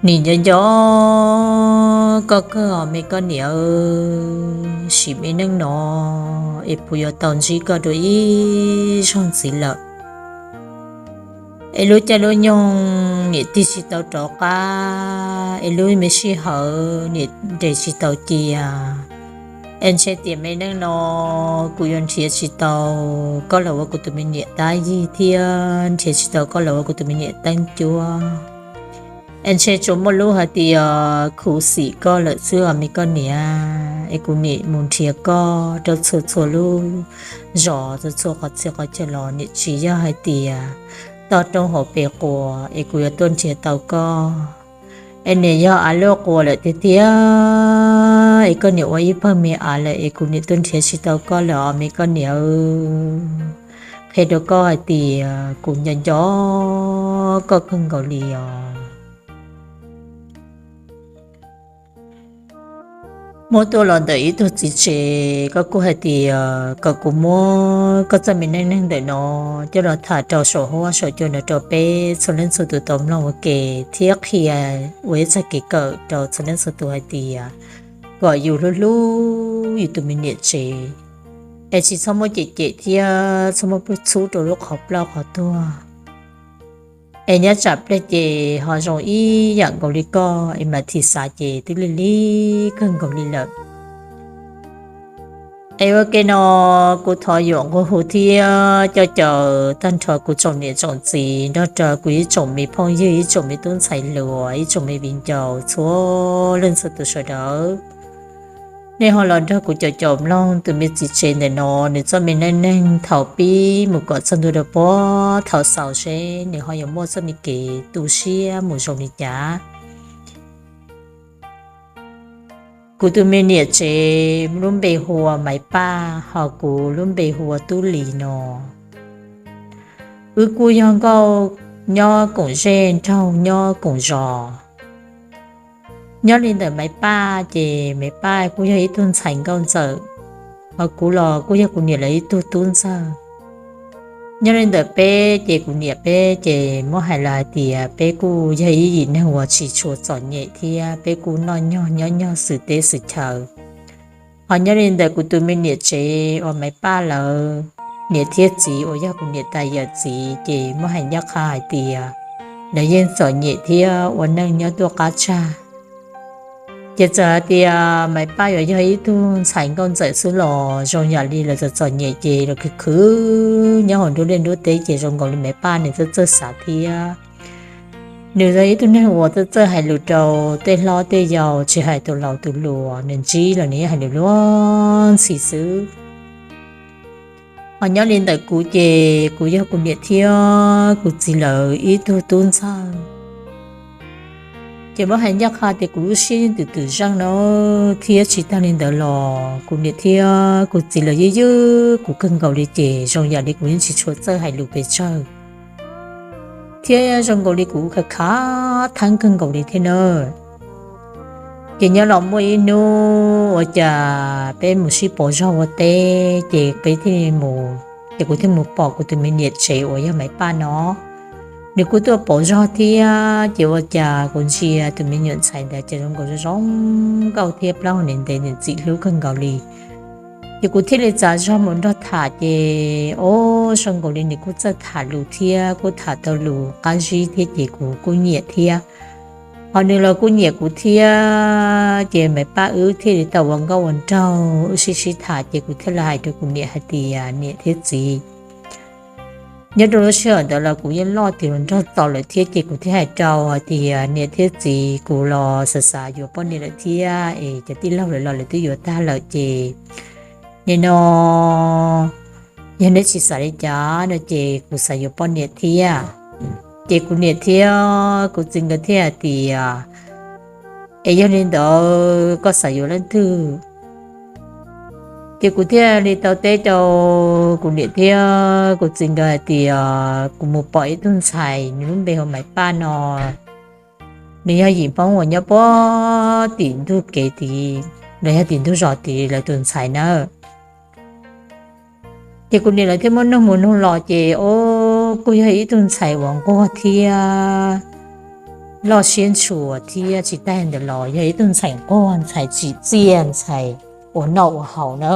Nim nco nco koj kawg os me koj niam, sim me neej no es puas yuav tau ntsib koj dua ib zaug ntxiv lawm. Es lub caij lub nyoog niam tig tsis tau rov qab, es lub me sij hawm niam nres tsis tau cia. Es ntshe tiam me neej no kuv yuav nrhiav tsis tau koj los ua kuv tus me niam tab yig thiab nrhiav tsis tau koj los ua kuv tus me niam teeb cuab. Es ntshe tsuas muaj lub hais tias khuv xim koj lawm xwb os me koj niam. Es kuv niam mus nrhiav koj rau txhua txhua lub zos, txhua txhua qhov txhia qhov chaw los niam tsis yog hais tias toj roob hauv pes quas es kuv yuav tuaj nrhiav tau koj. Es niam yog av luaj quas lawm tiag tiag, es koj niam ua ib pawg me av lawm es kuv niam tuaj nrhiav tsis tau koj lawm os me koj niam. Qhia rau koj hais tias kuv nco nco koj kawg nkaus li os. Muab tuaj los ntawm ib tug txiv tsev, koj kuj hais tias kom kuv muab koj txoj me neej neeg ntawm no coj los tham rau saum huab saum cua no rau peb txhua leej txhua tus tau mloog ua ke, thiab qhia ua ib txoj kev kawm rau txhua leej txhua tus hais tias kom yus hlub hlub yus tus me niam tsev, es tsis txhob muab cem cem thiab txhob muab pub txhub rau lub qhov ploj qhov tuag. Es nyob tsam pliag ces ho zoo ib yam nkaus li koj, es mam thim xav ces twb lig lig kawg nkaus li lawm. Es ua ke no kuv thov yuam nqua hu thiab coj caw tag nrho kuv tsoom niam tsoom txiv nrog rau kuv ib tsoom me phooj ywg, ib tsoom me tub ntxhais hluas, ib tsoom me viv ncaus txhua leej txhua tus sawv daws, nej ho los nrog kuv caum caum mloog tus me txiv tsev ntawm no nws txoj me neej neeg thaum pib mus kom txog ntua rau puag thaum xaus seb nws ho yuav muaj txoj me kev tu siab mus zoo li cas. Kuv tus me niam tsev lub npe hu ua Maiv Paj, ho kuv lub npe hu ua Tub Lis no. Wb kuj yog nkauj nyob koom zej, nraug nyob koom zos. Nyob li ntawm Maiv Paj ces Maiv Paj kuj yog ib tug ntxhais nkauj ntxawm, ho kuv los kuj yog kuv niam lawv ib tug tub ntxawg. Nyob li ntawm peb ces kuv niam peb ces muab hais los hais tias peb kuj yog ib yim neeg uas tsis tshua txom nyem thiab peb kuj noj nyog nyob nyog xwm teb xwm chaw. Ho nyob li ntawm kuv tus me niam tsev uas Maiv Paj lawv niam thiab txiv uas yog kuv niam tais yawm txiv ces muab hais ncaj qha hais tias lawv yeej txom nyem thiab ua neej nyob tuaj qab tsag. Ces txawm hais tias Maiv Paj yuav yog ib tug ntxhais nkauj ntxawm xwb los zoo yam li lawv txom txom nyem ces lawv khwv khwv nyob hauv nruab liaj nruab teb ces zoo nkaus li Maiv Paj nws txawj txawj xav thiab. Nws yog ib tug neeg uas txawj txawj hais lus rau tej hlob tej yau, tsis hais tus laus tus hluas, nws ntsib los nws yeej hais lus luag ntxhi xwb. Ho nyob li ntawm kuv ces kuv yog kuv niam thiab kuv txiv lawv ib tug tub ntxawg. Ces muab hais ncaj qha tias kuv lub siab yeej twm twm zeej no, thiab tsis tag li ntawd los kuv niam thiab kuv txiv lawv ywj ywj kuv kawg nkaus li ces zoo yam li kuv yeej tsis tshua txawj hais lus pes tsawg, thiab zoo nkaus li kuv khav khav theeb kawg nkaus li thiab na. Ces nyob los muaj ib hnub ua cas peb mus sib pauv zog ua teb ces peb thiaj mus, ces kuv thiaj mus pom kuv tus me niam tsev uas yog Maiv Paj no. Nws kuj tuaj pauv zog thiab ces ua cas kuv ntsia tus me nyuam ntxhais ntawd ces zoo nkaus zoo zoo nkauj thiab plaub hau ntev ntev, nws txim hlub kawg nkaus li. Ces kuv thiaj li txav zog mus nrog tham ces, o, zoo nkaus li nws kuj txawj tham lus thiab kuj tham tau lus qab zib thiab ces kuv kuj nyiam thiab. Ho nws los kuj nyiam kuv thiab, ces Maiv Paj wb thiaj li tau ua nkauj ua nraug wb sib sib tham ces kuv thiaj li hais rau kuv niam hais tias niam thiab txiv, nyob rau lub sij hawm ntawd los kuv yeej loj tiav hluas nraug txaus lawm thiab ces kuv thiaj hais rau hais tias niam thiab txiv, kuv los xav xav yuav poj niam lawm thiab es cov tij laug lawv los lawv twb yuav tag lawm ces nim no yog neb tsis xav li cas no ces kuv xav yuav poj niam thiab. Ces kuv niam thiab kuv txiv nkawd thiaj hais tias, es yog li ntawd koj xav yuav leej twg? Ces kuv thiaj li tau teb rau kuv niam thiab kuv txiv nkawd hais tias kuv mus pom ib tug ntxhais nws lub npe hu Maiv Paj no, nws yog yim Hmoob uas nyob puag tim ntug kev tid los yog tim ntug zos tid lawv tus ntxhais na. Ces kuv niam lawv thiaj muab nug mus nug los ces, o, kuj yog ib tug ntxhais uas nquag thiab loj siab ntshua thiab tsis tas ntawd los yog ib tug ntxhais nquag ntxhais tsim txiaj ntxhais ua noj ua haus na.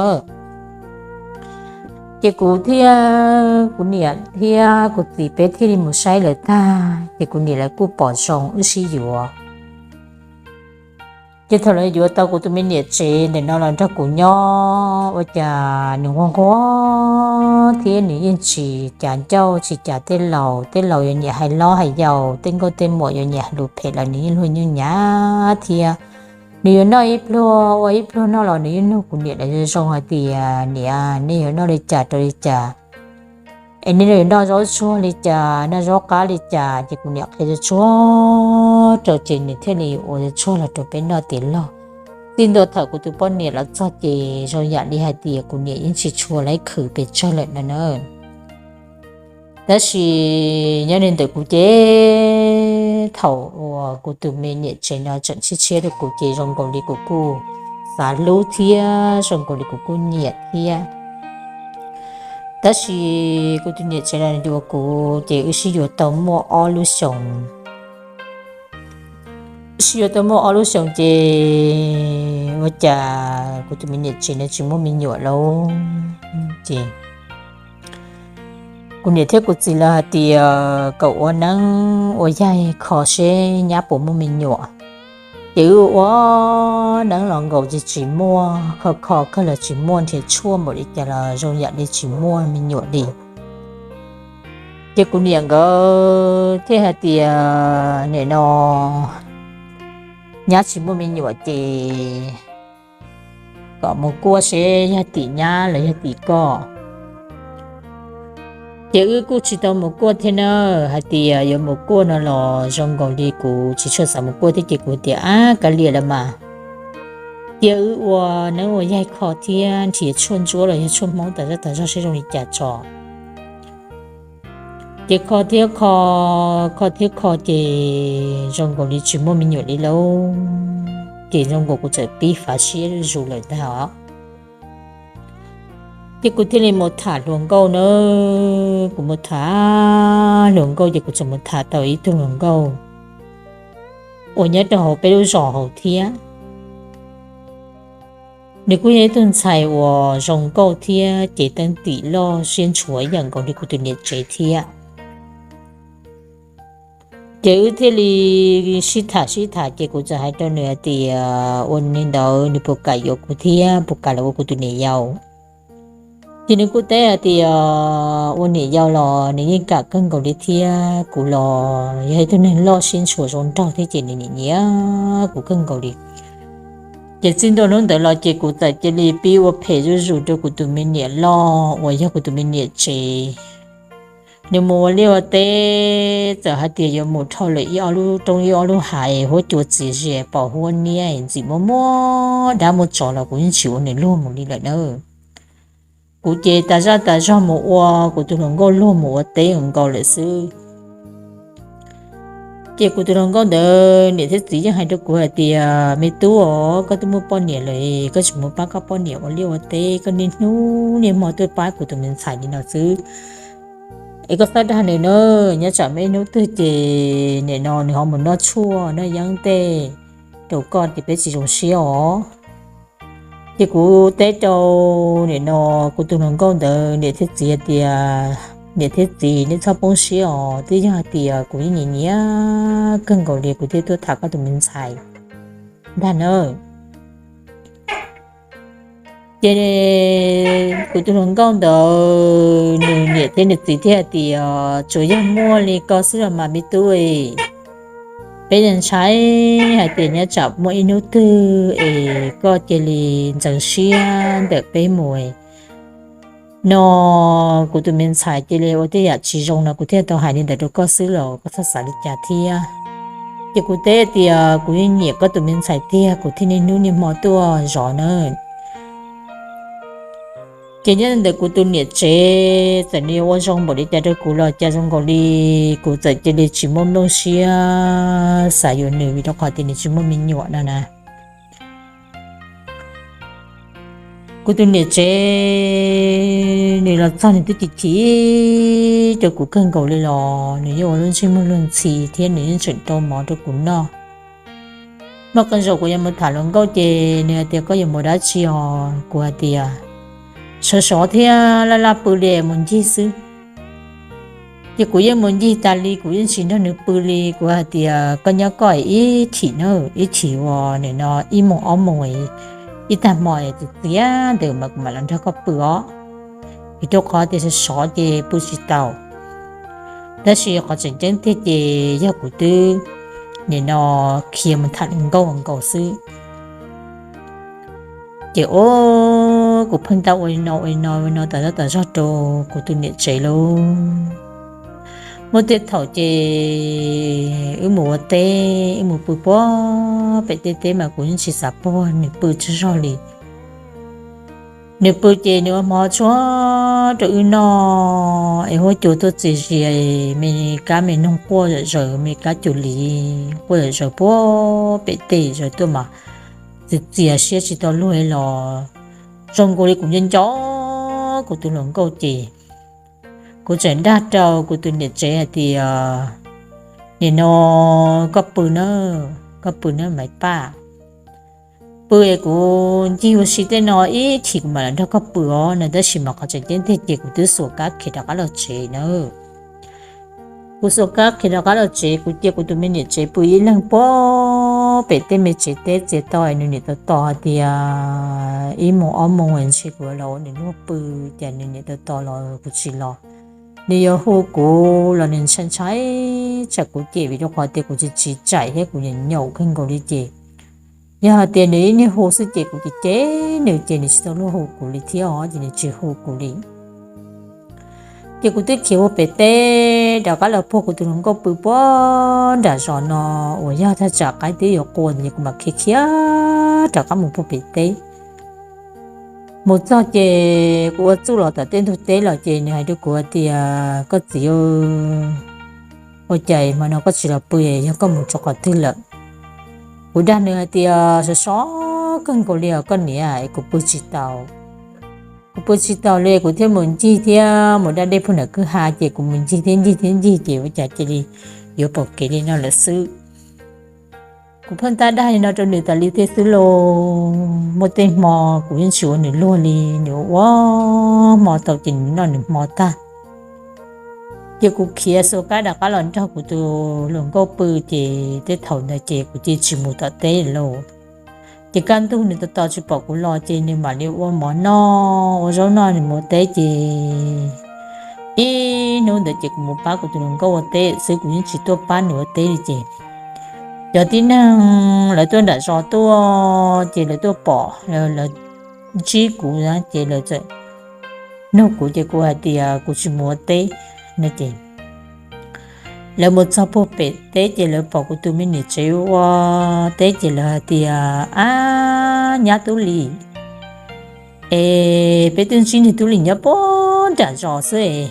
Ces kuv thiab kuv niam thiab kuv txiv peb thiaj li mus saib lawv tag ces kuv niam lawv kuj pom zoo wb sib yuav. Ces thaum lawv yuav tau kuv tus me niam tsev ntawm no los nrog kuv nyob ua cas nws nquag nquag thiab nws yeej tsis cav ncauj tsis cav tej laus, tej laus yuav nyiam hais hlob hais yau, tej nkauj tej muam yuav nyiam hais lus phem los nws yeej luag nyooj nyav thiab. Nws yuav noj ib pluag ua ib pluag noj los nws yeej nug kuv niam lawv zoo zoo hais tias, niam, nej yuav noj li cas rau li cas? Es nej yuav noj zaub tsuag li cas, noj zaub qab li cas? Ces kuv niam qhia tsuag tsuag rau ces nws thiaj li ua tsuag los rau peb noj tiav log. Txij ntua thaum kuv tus poj niam los txog ces zoo yam li hais tias kuv niam yeej tsis tshua laib khwv pes tsawg lawm no na. Tab sis nyob li ntawm kuv ces thaum uas kuv tus me niam tsev no tseem tshiab tshiab rau kuv ces zoo nkaus li kuv kuj xav hlub thiab zoo nkaus li kuv kuj nyiam thiab. Tab sis kuv tus niam tsev no yuav kuv ces wb sib yuav tau muaj ob lub xyoos. Sib yuav tau muaj ob lub xyoos ces ua cas kuv tus me niam tsev no tsis muaj me nyuam lauj. Ces kuv niam thiab kuv txiv lawv hais tias kom ua neeb ua yaig kho seb nyab puas muaj me nyuam. Ces wb ua neeb los nkaus ces tsis muaj, kho kho kawg los tsis muaj, nrhiav tshuaj npaum li cas los zoo yam li tsis muaj me nyuam li. Ces kuv niam nkawd thiaj hais tias, nim no nyab tsis muaj me nyuam ces kom mus kuaj seb yog tim nyab los yog tim koj. Ces wb kuj tsis tau mus kuaj thiab na, hais tias yuav mus kuaj no los zoo nkaus li kuv tsis tshua xav mus kuaj thiab ces kuv tias, ab, kav liam los mas, cia wb ua neeb ua yaig kho thiab nrhiav tshuaj ntsuab los yog tshuaj Hmoob tas zaj tas zog seb zoo li cas tso. Ces kho thiab kho, kho thiab kho ces zoo nkaus li tsis muaj me nyuam li lauj. Ces zoo nkaus kuv txawm pib fav siab zus lawm ntag os. Ces kuv thiaj li mus tham hluas nkauj na. Kuv mus tham hluas nkauj ces kuv txawm mus tham tau ib tug hluas nkauj uas nyob rau hauv peb lub zos hauv thiab. Nws kuj yog ib tug ntxhais uas zoo nkauj thiab cev teeb tim loj siab ntshua ib yam nkaus li kuv tus niam tsev thiab. Ces wb thiaj li sib tham sib tham ces kuv txawm hais rau nws hais tias ua li ntawd nws puas kam yuav kuv thiab puas kam los ua kuv tus niam yau. Ces nws kuj teb hais tias ua niam yau los nws yeej kam kawg nkaus li thiab, kuv los yog ib tug neeg loj siab ntshua zoo nraug thiab ces nws nyiam nyiam kuv kawg nkaus li. Ces txij ntua hnub ntawd los ces kuv txawm cia li pib ua phem zuj zus rau kuv tus me niam loj uas yog kuv tus me niam tsev. Nws mus ua liaj ua teb, txawm hais tias yuav mus dhau lawm ib ob lub roob ib ob lub hav, huab cua txias zi, pom huab niab ntxim muaj muaj dab muaj tsov los kuv yeej tsis ua nws luag mus li lawm na. Kuv ces tas zaj tas zog mus ua kuv tus hluas nkauj luag mus ua teb nkaus lawm xwb. Ces kuv tus hluas nkauj ntawd niam thiab txiv yeej hais rau kuv hais tias, me tub os, koj twb muaj poj niam lawm, koj tsis mus pab koj poj niam ua liaj ua teb, koj niaj hnub niaj hmo tuaj pab kuv tus me ntxhais li no xwb. Es koj txhob dag nws na, nyob tsam muaj ib hnub twg ces nim no nws ho mus noj tshuaj noj yeeb tej rau koj ces peb tsis zoo siab os. Ces kuv teb rau nim no kuv tus hluas nkauj ntawd niam thiab txiv hais tias, niam thiab txiv, nej txhob poob siab os, twb yog hais tias kuv yeej nyiam nyiam kawg nkaus li kuv thiaj tuaj tham koj tus me ntxhais ntag na. Ces kuv tus hluas nkauj ntawd nws niam thiab nws txiv thiaj hais tias, tsuas yog muaj li koj xwb los mas me tub, peb ntshai hais tias nyob tsam muaj ib hnub twg es koj cia li ntxeev siab ntawm peb mus no, kuv tus me ntxhais cia li ua tej yam tsis zoo no, kuv thiaj tau hais li ntawd rau koj xwb los koj txhob xav li cas thiab. Ces kuv teb tias kuv yeej nyiam koj tus me ntxhais tiag, kuv thiaj niaj hnub niaj hmo tuaj zov na. Ces nyob ntawm kuv tus niam tsev txawm nws ua zoo npaum li cas rau kuv los cas zoo nkaus li kuv txawm cia li tsis muaj nplooj siab xav yuav nws vim rau qhov tias nws tsis muaj me nyuam no na. Kuv tus niam tsev nws los txog nws twb chim chim rau kuv kawg nkaus li los nws yeej ua lub ntsej muag luag ntxhi thiab nws yeej tseem rau mov rau kuv noj. Muaj qee zaum kuv yuav mus tham hluas nkauj ces nws hais tias, koj yuav mus dab tsi os? Kuv hais tias, sov sov thiab laj laj pw li, mus ncig xwb. Ces kuv yeej mus ncig tas li, kuv yeej tsis nrog nws pw li. Kuv hais tias, koj nyob koj ib chim na, ib chim uas nim no ib moos ob moos ib tag hmo txias txias ntawd mas kuv mam los nrog koj pw os. Vim rau qhov tias sov sov ces pw tsis tau. Tab sis qhov tseem ceeb tiag ces yog kuv twb nim no khiav mus tham hluas nkauj nkaus xwb. Ces o, kuv pheej tab ua li no ua li no ua li no tas zog tas zog rau kuv tus niam tsev lauj. Muaj tej thaum ces wb mus ua teb, wb mus pw puag pem tej teb mas kuv yeej tsis xav puag nws pw tsaug zog li. Nws pw ces nws ua hmo tsuag rau wb noj es huab cua tuaj txias zias, me kab me noog quaj zom zaws, me kab cuag li quaj zom zaws puag pem tej zaws tuaj mas txias txias siab tsis tau luag los zoo nkaus li kuv nco nco kuv tus hluas nkauj ces kuv tseem dag rau kuv tus niam tsev hais tias, nim no koj pw na, koj pw na Maiv Paj. Pw es kuv ncig ua si tej no ib chim kuv mam los nrog koj pw os no. Tab sis mas qhov tseem ceeb tiag ces kuv twb xuas kab khiav rov qab los tsev na. Kuv xuas kab khiav rov qab los tsev, kuv cia kuv tus me niam tsev pw ib leeg puag pem tej me tsev teb txias tau es nws niam tos tos hais tias ib moos ob moos ntshe kuv los ua nws luag pw, ces nws niam tos tos los kuv tsis los, nws yuav hu kuv los nws ntshai ntshai tsam kuv cem vim rau qhov tias kuv tsis tsim txom thiab kuv nyaum nyaum kawg nkaus li ces yog hais tias nws ib niag hu xwb ces kuv cem cem nws ces nws tsis tau luag hu kuv li thiab os, ces nws tsis hu kuv li. Ces kuv twb khiav ua pem teb rov qab los puag kuv tus hluas nkauj pw puag nram zos no uas yog thaj tsam qaib twb yuav qua ntawd es kuv mam khiav khiav rov qab mus puag pem teb. Mus txog ces kuv ua txuj los tom tej ntug teb los ces nws hais rau kuv hais tias, koj txiv, ua cas hmo no koj tsis los pw, yog koj mus rau qhov twg lawm? Kuv dag nws hais tias, sov sov kawg nkaus li os koj niam, kuv pw tsis tau. Kuv pw tsis tau li kuv thiaj mus ncig thiab mus da dej puag nram kwj ha ces kuv mus ncig thiab ncig thiab ncig ces ua cas cia li yuav pom kev li no lawm xwb. Kuv pheej tab dag li no rau nws tas li thiab xwb lauj. Muaj tej hmo kuv yeej tsis ua nws luag li, nws ua hmo tau ces nws noj nws hmo tag. Ces kuv khiav xuas kab rov qab los nrog kuv tus hluas nkauj pw, ces tej thaum ntawd ces kuv cia li tsis mus tom teb lauj. Ces kaj ntug nws tos tos tsis pom kuv los ces nws mam li ua mov noj ua zaub noj nws mus ua teb ces ib hnub ntawd ces kuv mus pab kuv tus hluas nkauj ua teb xwb, kuv yeej tsis tuaj pab nws ua teb li ces cov tib neeg lawv tuaj nram zos tuaj ces lawv tuaj pom, lawv ntsib kuv ces lawv txawm nug kuv ces kuv hais tias kuv tsis mus ua teb no ces lawv mus txog puag pem teb ces lawv pom kuv tus me niam tsev ua teb ces lawv hais tias, ab, nyab Tub Lis, es peb twb ntsib niag Tub Lis nyob puag nram zos xwb es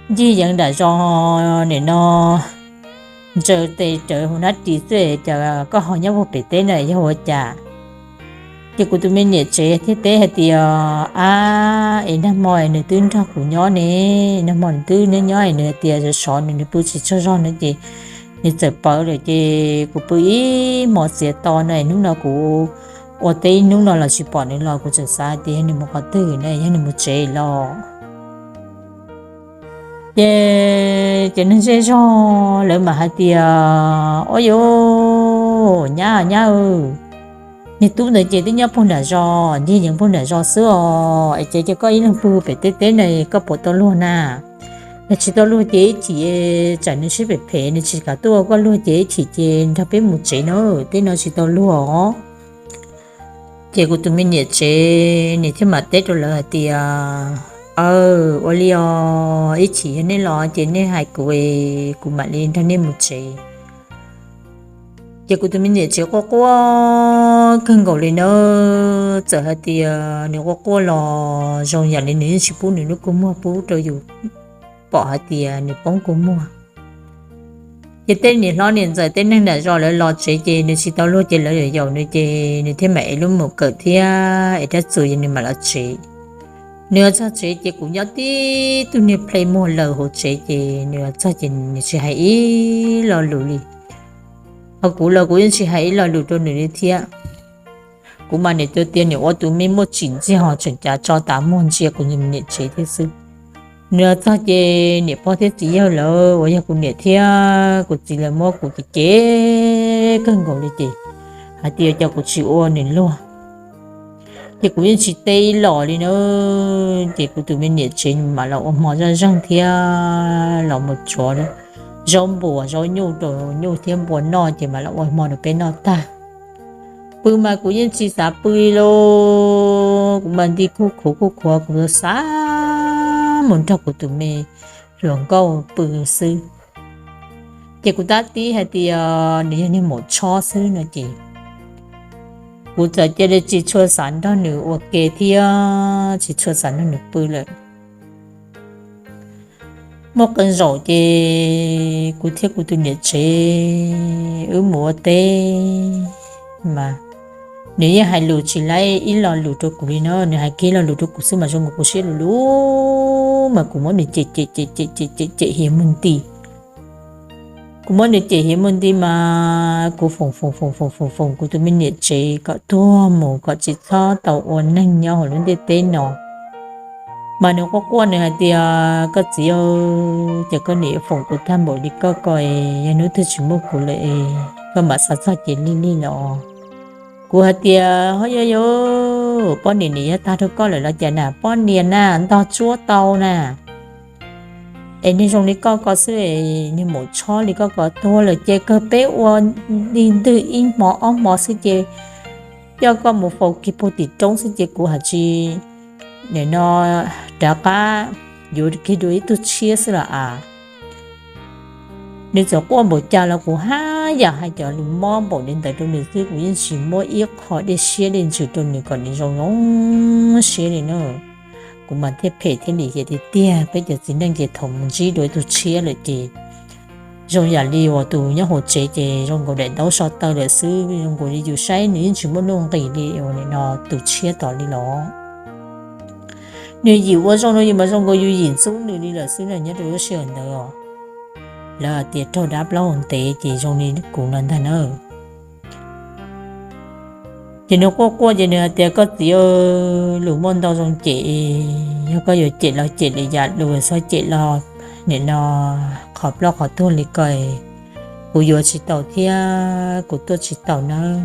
ncig yeev nram zos nim no ntsaws tes rawv hauv hnab ris xwb es cas koj ho nyob puag pem teb no yog ua cas? Ces kuv tus me niam tsev thiaj teb hais tias, ab, es nag hmo es nws twb nrog kuv nyob ne, nag hmo nws twb nyob nyob es nws hais tias sov sov nws nws pw tsis tsaug zog no ces nws txawm pawv lawm ces kuv pw ib hmo txiav to no es hnub no kuv ua teb ib hnub no los tsis pom nws los kuv txawm xav hais tias yog nws mus qhov twg no, yog nws mus tsev los. Ces cov neeg zej zog lawv mam hais tias, ua yuav nyab nyab, niag tub ntawd ces twb nyob puag nram zos, ncig yeev puag nram zos xwb os, es ces cia koj ib leeg pw pem teb teb no koj puas tau luag na? Yog tsis tau luag ces ib chim tsam nws siab phem phem nws tsis kam tuaj ua koj luag ces ib chim ces nrog peb mus tsev na, teb no tsis tau luag os. Ces kuv tus me niam tsev nws thiaj mam teb rau lawv hais tias, aw, ua li os, ib chim yog nej los ces nej hais kuv es kuv mam li nrog nej mus tsev. Ces kuv tus me niam tsev quaj quaj kawg nkaus li na, txawm hais tias nws quaj quaj los zoo yam li nws yeej tsis pub nws lub kua muag pub rau yus pom hais tias nws poob kua muag. Ces tej niam hlob niam ntxawm tej neeg nram zos lawv los tsev ces nws tsis tau luag ces lawv yaum yaum nws ces nws thiaj mam ev lub mum kawm thiab ev rab txuas ces nws mam los tsev. Nws los txog tsev ces kuv nyob tib tug niag plhe muag laws hauv tsev ces nws los txog ces nws tsis hais ib lo lus li. Ho kuv los kuv yeej tsis hais ib lo lus rau nws li thiab. Kuv mas niam tus tias niam ua tus me muaj tsim ntxiag ho tseem cav tso tas muag ntsia kuv niam tsev thiab xwb. Nws los txog ces niam pog thiab txiv yawg lawv uas yog kuv niam thiab kuv txiv lawv muab kuv cem cem kawg nkaus li ces hais tias cov kuv tsis ua nws luag. Ces kuv yeej tsis teb ib los li na. Ces kuv tus me niam tsev mam los ua hmo zaj zeeg thiab los mus tsuav zaub npua zaub nyuj rau nyuj thiab npua noj ces mam los ua hmo rau peb noj tag. Pw mas kuv yeej tsis xav pw li lauj, kuv mas nti kuj khuav kuj khuav kuv xav mus nrog kuv tus me hluas nkauj pw xwb. Ces kuv tab tib hais tias nws yog niag maum tshob xwb no ces kuv txawm cia li tsis tshua xav nrog nws ua ke thiab tsis tshua xav nrog nws pw lawm. Muaj qee zaum ces kuv thiab kuv tus niam tsev wb mus ua teb mas nws yeej hais lus tsis laib ib lo lus rau kuv li no, nws hais kiag lo lus rau kuv xwb mas zoo nkaus kuv siab lug lug mas kuv muab nws cem cem cem cem cem cem cem hiav muag nti. Kuv muab nws cem hiav muag nti mas kuv foom foom foom foom foom foom kuv tus me niam tsev kom tuag mus kom tsis txhob tau ua neeg nyob hauv lub ntiaj teb no. Mas nws quaj quaj nws hais tias koj txiv, ces koj niam foom kuv tag npaum li koj ko, yog hnub twg tsis muaj kuv lawm es koj mam xav txog ces lig lig los. Kuv hais tias ho yog yog poj niam nim yog tag rau koj lawm los cas na, poj niam na ntog tsuab tau na. Es niag zoo li koj ko xwb, niag maum tshob li koj ko tuag lawm ces kawg peb ua ntij ntwg ib hmo ob hmo xwb ces coj koj mus faus kiag puag tim roob xwb ces kuv hais tsis nim no rov qab yuav kiag dua ib tug tshiab xwb los as. Nws txawm quaj npaum cas los kuv haj yam hais cov lus mob npaum li ntawd rau nws xwb, kuv yeej tsis muab ib qho dej siab dej ntsws rau nws kom nws zoo zoo siab li na. Kuv mas thiaj phem thiaj lim hiam tiag tiag, peb cov txiv neej ces thaum mus ntsib dua ib tug tshiab lawm ces zoo yam li uas tus nyob hauv tsev ces zoo nkaus daim ntaub so taw lawm xwb, zoo nkaus li yus saib nws yeej tsis muaj nuj nqis li uas nim no tus tshiab tod li los. Nws yim ua zoo rau yus mas zoo nkaus yus yim ntxub nws li lawm xwb na nyob rau lub sij hawm ntawd os. Lawv hais tias raug dab plaub hau ntev ces zoo li kuv no ntag na. Ces nws quaj quaj ces nws hais tias koj txiv, lus muaj ntau zoo cem, yog koj yuav cem los cem lwm yam lus, txhob cem los nim no qhov plaub qhov tuag li ko, kuv yuav tsis tau thiab kuv tuaj tsis tau nawb.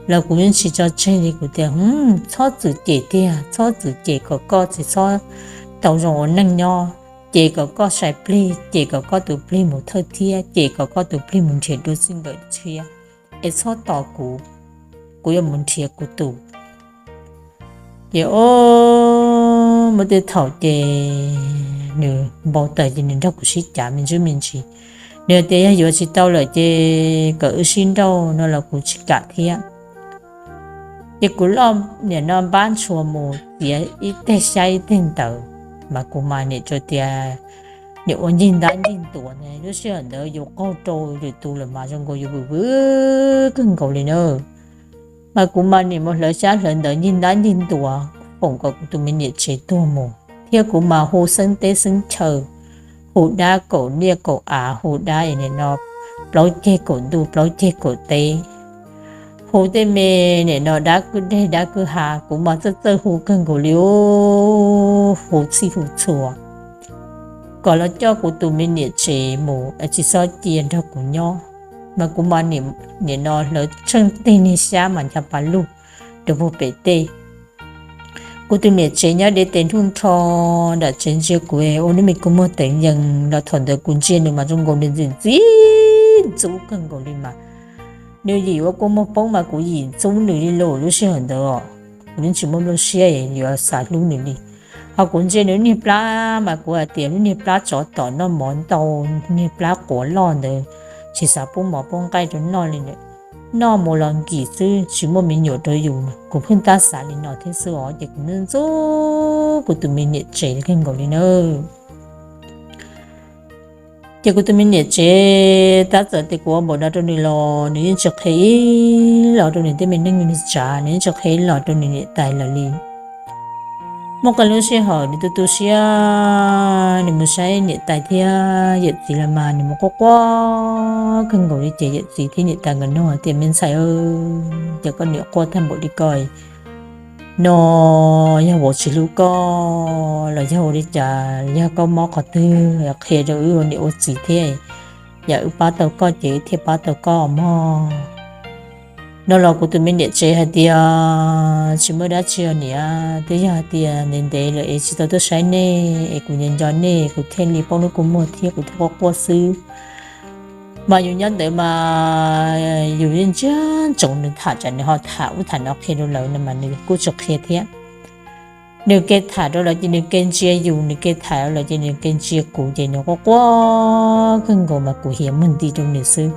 Los kuv yeej tsis tso tseg li, kuv tias txhob txwm cem tiag, txhob txwm cem kom koj tsis txhob tau zoo ua neej nyob, cem kom koj sai plig, cem kom koj tus plig mus thawj thiab, cem kom koj tus plig mus nrhiav dua txij nkawm tshiab, es txhob tos kuv, kuv yuav mus nrhiav kuv tus. Ces o, muaj tej thaum ces nws npau taws ces nws nrog kuv sib cav me ntsis me ntsis. Nws tias yog yuav tsis tau lawm ces kom wb sib nrauj no los kuv tsis kam thiab. Ces kuv loj nim no npab ntshua mus txiav ib teg xyab ib teg ntawv, mas kuv mas nim tsuas tias nim ua ncig ntab ncig ntuas ne, lub sij hawm ntawd yus qaug rau lwm tus lawm mas zoo nkaus yus vwm vwm kawg nkaus li na. Mas kuv mas nim mus hlawv xyab hlawv ntawv ncig ntab ncig ntuas foom kom kuv tus me niam tsev tuag mus, thiab kuv mas hu xeeb teb xeeb chaw, hu dab kaum niaj kaum av, hu dab nim no plaub ceg kaum ntuj plaub ceg kaum teb, hu tej me nim no dab kwj deg dab kwj ha, kuv mas txawj txawj hu kawg nkaus li, hu txhij hu txhua kom los coj kuv tus me niam tsev mus es tsis txhob cia nrog kuv nyob. Mas kuv mas nim no hlawv tsheej teg niag xyab mas ncha pa lug rau puag pem tej. Kuv tus niam tsev nyob deb tes nrhuj nrho nram tsev ntsia kuv ua lub me kua muag teev yees los thaum ntawd kuv ntsia nws mas zoo nkaus nws ntxim ntxim ntxub kawg nkaus li mas. Nws yim ua kua muag poob mas kuv yim ntxub nws li los lub sij hawm ntawd os, kuv yeej tsis muaj lub siab yuav xav hlub nws li. Ho kuv ntsia nws lub niag plab mas kuv hais tias lub niag plab tsov tom noj mov ntau, niag plab quav loj ntawd, tsis xav pub mov pub nqaij rau noj li. Noj mus los nkim xwb tsis muaj me nyuam rau yus, kuv pheej tab xav li no thiab xwb os, ces kuv ntxub kuv tus me niam tsev kawg nkaus li na. Ces kuv tus me niam tsev tab txawm tias kuv ua npaum no rau nws los nws yeej tsis qhia ib los rau nws tej me neej me tsav, nws yeej tsis qhia ib los rau nws niam tais lawm li. Muaj qee lub sij hawm nws tu tu siab, nws mus saib niam tais thiab yawm txiv los mas nws mus quaj quaj kawg nkaus li. Ces yawm txiv thiab niam tais nkawd nug tias, Me ntxhais, cas koj niam quaj tag npaum li ko no? Yog vauv tsis hlub koj los yog ua li cas? Yog koj mob qhov twg, qhia rau wb ua niam ua txiv thiab, yog wb pab tau koj ces wb thiaj pab tau koj mog. No los kuv tus me niam tsev hais tias, Tsis muaj dab tsi os niam, twb yog hais tias ntev ntev lawm es tsis tau tuaj saib nej es kuv nco nco nej, kuv thiaj li poob lub kua muag thiab kuv thiaj quaj quaj xwb. Mas yus nyob ntawd mas yus yeej ntsia ntsoov nws tham, tsam nws ho tham ub tham no qhia rau lawv no mas nws kuj tsis qhia thiab. Nws ke tham rau lawv ces nws ke ntsia yus, nws ke tham rau lawv ces nws ke ntsia kuv, ces nws quaj quaj kawg nkaus mas kuv hiav muag nti rau nws xwb.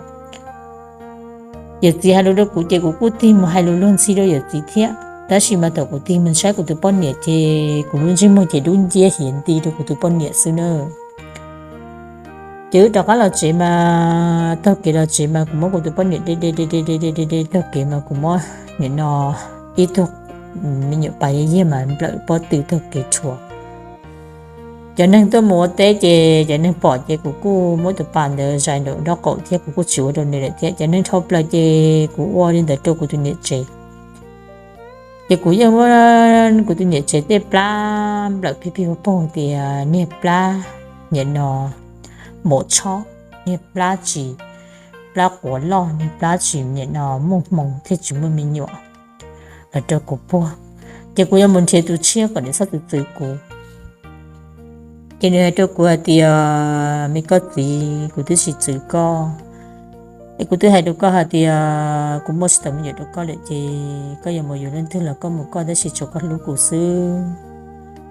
Yawm txiv hais lus rau kuv ces kuv kuj tig mus hais lus luag ntxhi rau yawm txiv thiab, tab sis mas thaum kuv tig mus saib kuv tus poj niam ces kuv lub ntsej muag ces dub nciab hiav nti rau kuv tus poj niam xwb na. Ces wb rov qab los tsev mas, taug kev los tsev mas kuv muab kuv tus poj niam de de de de de de de de taug kev mas kuv muab nim no ib tug me nyuam pas yag yag mas nplawm pob tw taug kev rhuav. Cov neeg tuaj mus ua teb ces cov neeg pom ces kuv kuj muab tus pas ntawd zais nraum nraub qaum thiab kuv kuj tsis ua rau nws lawm thiab. Cov neeg dhau plaws ces kuv ua li ntawd rau kuv tus niam tsev. Ces kuv yeej muab kuv tus niam tsev tej plab nplawm pig pig pag pag tias niag plab nim no maum tshob, niag plab tsis, plab quav loj, niag plab tsis nim no muaj hmoo thiab tsis muaj me nyuam los rau kuv puag. Ces kuv yuav mus nrhiav tus tshiab kom nws txhob txwv txwv kuv. Ces nws hais rau kuv hais tias, Me koj txiv, kuv twb tsis txwv koj, es kuv twb hais rau koj hais tias kuv muaj tsis tau me nyuam rau koj lawm ces koj yuav mus yuav leej twg los koj mus koj, tab sis tsuav koj hlub kuv xwb.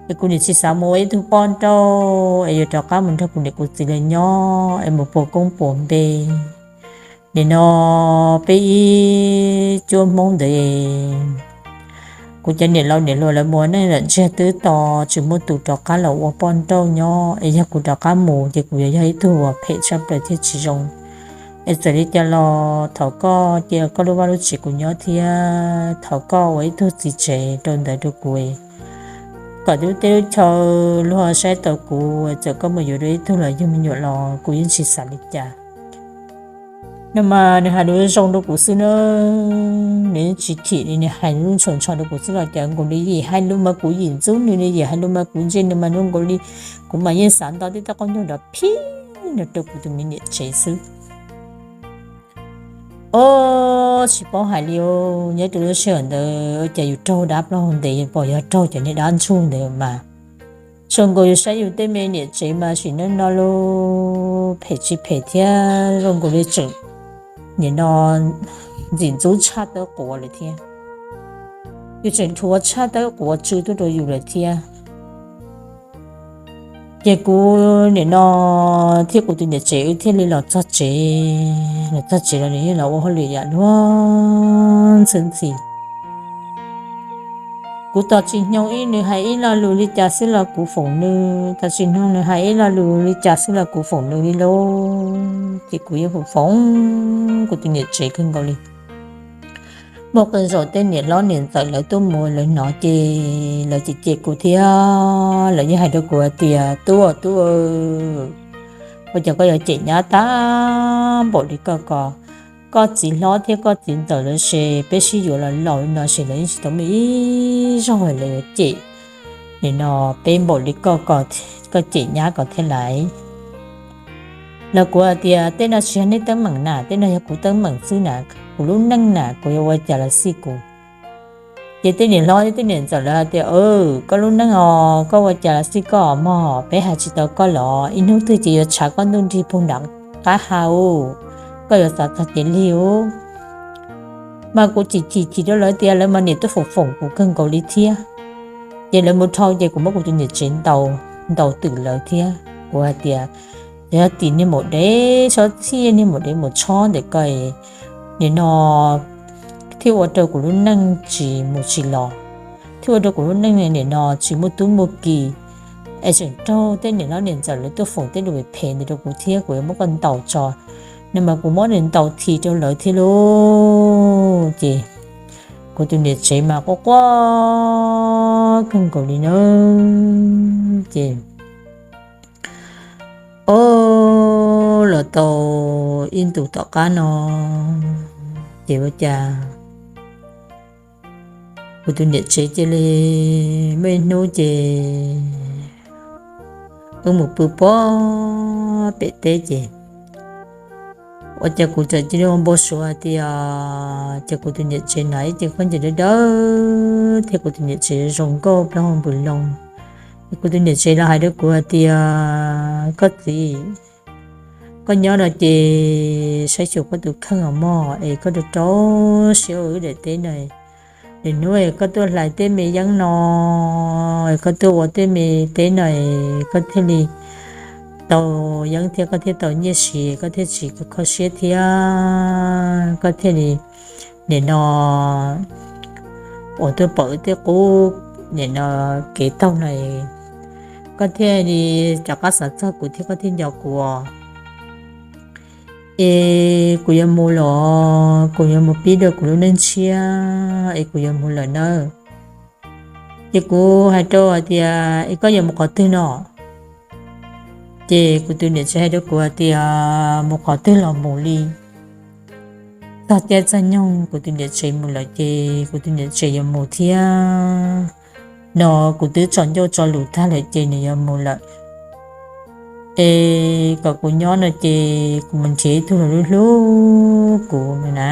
Es kuv nim tsis xav mus ua ib tug poj nrauj es yuav rov qab mus nrog kuv niam kuv txiv lawv nyob es mus puas koob puas npe. Nim no peb ib cuab Hmoob ntawd, kuv cov niam laus niam hluas lawv mus ua neej zam ntsiag twb to, tsis muaj tus rov qab los ua poj nrauj nyob, es yog kuv rov qab mus ces kuv yuav yog ib tug uas phem tshaj plaws thiab tsis zoo. Es txawm li cas los thov koj cia koj lub vaj lub tsev kuv nyob thiab thov koj ua ib tug txiv tsev rau ntawd rau kuv, kom lub teb lub chaw luag saib tau kuv, txawm koj mus yuav dua ib tug los yug me nyuam los kuv yeej tsis xav li cas. No mas nws hais lus zoo rau kuv xwb na, nws yeej tsis thim li, nws hais lus ntshua ntsho rau kuv xwb los cas nkaus li yim hais lus mas kuv yim ntxub nws, nws yim hais lus mas kuv ntse nws mas zoo nkaus li kuv mas yeej xav nto tej toj qaub ncaug nrov phib no rau kuv tus me niam tsev xwb. Ob, tsis paub hais li, nyob rau lub sij hawm ntawd ua cas yus raug dab plaub hau ntes, pom yog raug cov niag dab ntsuag ntawd mas zoo nkaus yus saib yus tej me niam tsev mas sim neej no los phem tsis phem thiab zoo nkaus li tseem nim no ntxim ntxub tshaj tawb quav lawm thiab. Yus tseem dhuav tshaj tawb quav tsw tuaj rau yus lawm thiab. Ces kuv nim no thiab kuv tus niam tsev wb thiaj li los txog tsev, los txog tsev los nws yeej los ua hauj lwm yam luag ntxhi ntxhi. Kuv tos tsis hnyoo ib nws hais ib lo lus li cas xwb los kuv foom nws, tos tsis hnyoo nws hais ib lo lus li cas xwb los kuv foom nws li lauj. Ces kuv yeej foom foom kuv tus niam tsev kawg nkaus li. Muaj qee zaum tej niam hlob niam ntxawm lawv tuaj mus lawv hnov ces lawv cem cem kuv thiab lawv yeej hais rau kuv hais tias, Tub aw, tub aw, ua cas koj yuav cem nyab tag npaum li koj ko? Koj txiv hlob thiab koj txiv ntxawm lawv ces peb sib yuav los laus li no ces lawv yeej tsis tau muaj ib zaug lawv yuav cem, nim no peb npaum li koj ko, koj cem nyab ko thiab lais. Los kuv hais tias, Tej no tsis yog nej teeb meem na, tej no yog kuv teeb meem xwb na, kuv lub neej na, kuv yuav ua cas los xij kuv. Ces tej niam hlob thiab tej niam ntxawm lawv hais tias, Koj lub neej os, koj ua cas los xij koj mog, peb hais tsis tau koj los, ib hnub twg ces yuav tshav koj ntuj nrig puag nram qab ha u, koj yuav xav txog cia li u. Mas kuv chim chim chim rau lawv tias lawv mas niam tuaj foom foom kuv kawg nkaus li thiab. Ces lawv mus dhau ces kuv muab kuv tus niam tsev ntaus twm lawv thiab. Kuv hais tias, Yog tim niag maum dev, txhob txhiaj niag maum dev mus tshob ntawm ko, nim no thiaj ua rau kuv lub neej tsis mus tsis los, thiaj ua rau kuv lub neej nim no tsis muaj tub muaj ki, es tseem raug tej niam hlob niam ntxawm lawv tuaj foom tej lus phem ntawd rau kuv thiab, kuv yuav muab koj ntaus tso. No mas kuv muab nws ntaus this rau lawv thiab lauj. Ces Kuv tus niam tsev mas quaj quaj kawg nkaus li na. Ces, o, los tau ib ntus tom qab no, ces ua cas kuv tus niam tsev cia li muaj ib hnub ces wb mus pw pob pem teb ces ua cas kuv txawm cia li ua npau suav hais tias ces kuv tus niam tsev hnav ib cev khaub ncaws dawb dawb thiab kuv tus niam tsev zoo nkauj plaub hau npws loo. Kuv tus niam tsev los hais rau kuv hais tias, koj txiv, koj nyob no ces saib xyuas koj tus kheej os mog, es koj rau rau siab ua wb daim teb no. Lwm hnub es koj tuaj hlais tej me yeeb no, koj tuaj ua tej me teb no, koj thiaj li tau yeeb thiab koj thiaj tau nyiaj siv, koj thiaj tsis kho siab thiab koj thiaj li nim no uas tuaj pom wb tej qub nim no kev taug no, koj thiaj li rov qab xav txog kuv thiab koj thiaj nco kuv. Es kuv yuav mus los kuv yuav mus pib dua kuv lub neej tshiab es kuv yuav mus lawm nawb. Ces kuv hais rau hais tias, es koj yuav mus qhov twg no? Ces kuv tus niam tsev hais rau kuv hais tias, mus qhov twg los mus li, txog caij txog nyoog kuv tus niam tsev mus lawm ces kuv tus niam tsev yuav mus thiab. No kuv twb tso ncauj tso lus tag lawm ces nws yuav mus lawm. Es kom kuv nyob no ces kuv mus nrhiav ib tug los hlub hlub kuv no na.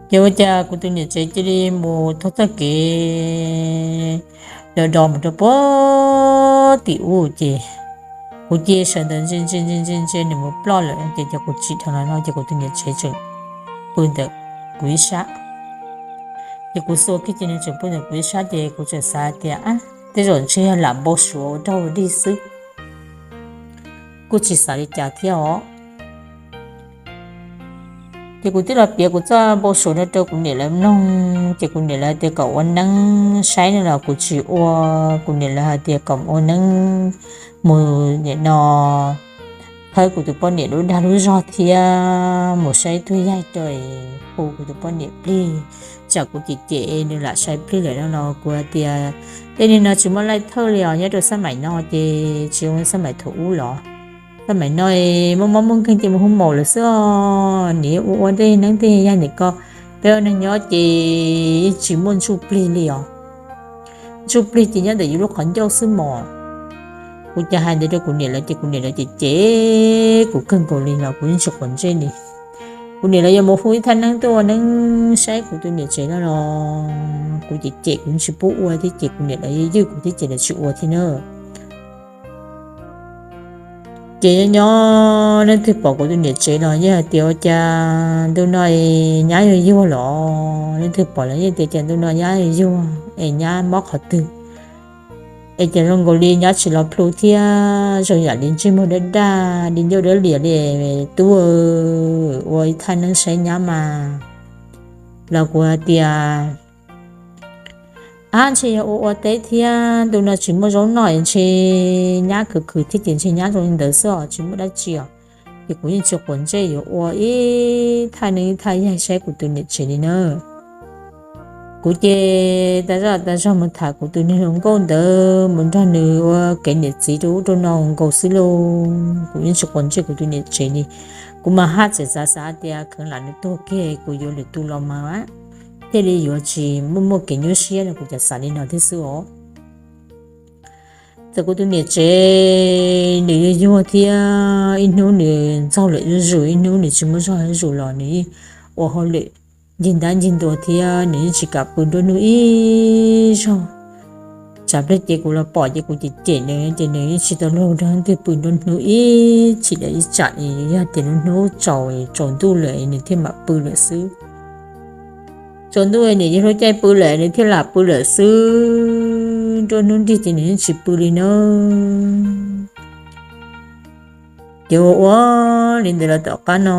Ces ua cas kuv tus niam tsev cia li mus taug txoj kev los do mus rau puag tim ub ces kuv cia sawv ntawd ntsia ntsia ntsia ntsia ntsia nws mus ploj lawm ces cov kuv tsim dhau no no ces kuv tus niam tsev tseem pw ntawm kuv ib sab. Ces kuv xuas kiag ces nws tseem pw ntawm kuv ib sab ces kuv tseem xav tias, tej zaum ntshe yog lam npau suav ua raug dig xwb, kuj tsis xav li cas thiab os. Ces kuv thiaj los piav kuv txoj npau suav no rau kuv niam lawv mloog ces kuv niam lawv tias kom ua neeb saib no los kuv tsis ua. Kuv niam lawv hais tias kom ua neeb mus nim no khawb kuv tus poj niam lub dag lub zog thiab mus saib tug yaig rau hu kuv tus poj niam plig, tsam kuv cem cem nws lam sai plig lawm no los kuv hais tias, tej niag no tsis muaj laij thawj li os, nyob rau xab maim no ces tsis zoo xab maim thaum ub los. Xab maim no muaj mob muaj nkeeg ces mus hu maum lawm xwb os, nws ua ua tej neeb tej yaig ntawm ko. Peb ua neeg nyob ces yeej tsis muaj ntsuj plig li os. Ntsuj plig ces nyob ntawm yus lub qhov ncauj xwb mos. Kuv cas hais ntawd rau kuv niam lawv ces kuv niam lawv cem cem kuv kawg nkaus li los kuv yeej tsis quav ntsej li. Kuv niam lawv yuav mus hu ib thaj neeb tuaj ua neeb saib kuv tus niam tsev no los kuv cem cem kuv yeej tsis pub ua thiab ces kuv niam lawv ywj kuv thiab ces lawv tsis ua thiab na. Ces nyob nyob leej twg pom kuv tus niam tsev los yeej hais tias ua cas ntu no es nyab yuag yuag los, leej twg pom los yeej tias cas ntu no nyab yuag yuag es nyab mob qhov twg. Es cas zoo nkaus li nyab tsis los plhu thiab zoo yam li ntsej muag dab daj di ncauj dab lias li. Tub, ua ib thaj neeb saib nyab mas. Los kuv hais tias, ab, ntshe yog ua ua teb thiab ntu no tsis muaj zaub noj es ntshe nyab khwv khwv thiab ces ntshe nyab zoo li ntawd xwb os, tsis muaj dab tsi os. Ces kuv yeej tsis quav ntsej yuav ua ib thaj neeb ib thaj yaig saib kuv tus niam tsev li na. Kuv ces tas zaj tas zog mus tham kuv tus niag hluas nkauj ntawd mus nrog nws ua kev niam txiv rau ub rau no nkaus xwb lauj. Kuv yeej tsis quav ntsej kuv tus niam tsev li. Kuv mas haj tseem xav xav tias kheev lam nws tuag kiag kuv yuav lwm tus los mas thiaj li yuav tsis muaj muaj kev nyuaj siab no, kuv cas xav li no thiab xwb os. Txawm kuv tus niam tsev nws yuag yuag thiab ib hnub nws ntxaug lawm zuj zus, ib hnub nws tsis muaj zog zuj zus los nws yeej ua hauj lwm ncig ntab ncig ntua thiab nws yeej tsis kam pw nruab hnub ib zaug. Tsam pliag ces kuv los pom ces kuv cem cem nws ces nws yeej tsis tau luag nrog leej twg pw nruab hnub ib chim lawm ib tsam es yog tias lub hnub tsaus tsaus ntuj lawm nws thiaj mam pw lawm xwb. Tsaus ntuj nws yog lub caij pw lawm nws thiaj lam pw lawm xwb, nruab hnub nrig ces nws yeej tsis pw li na. Ces ua ua li ntawd los tom qab no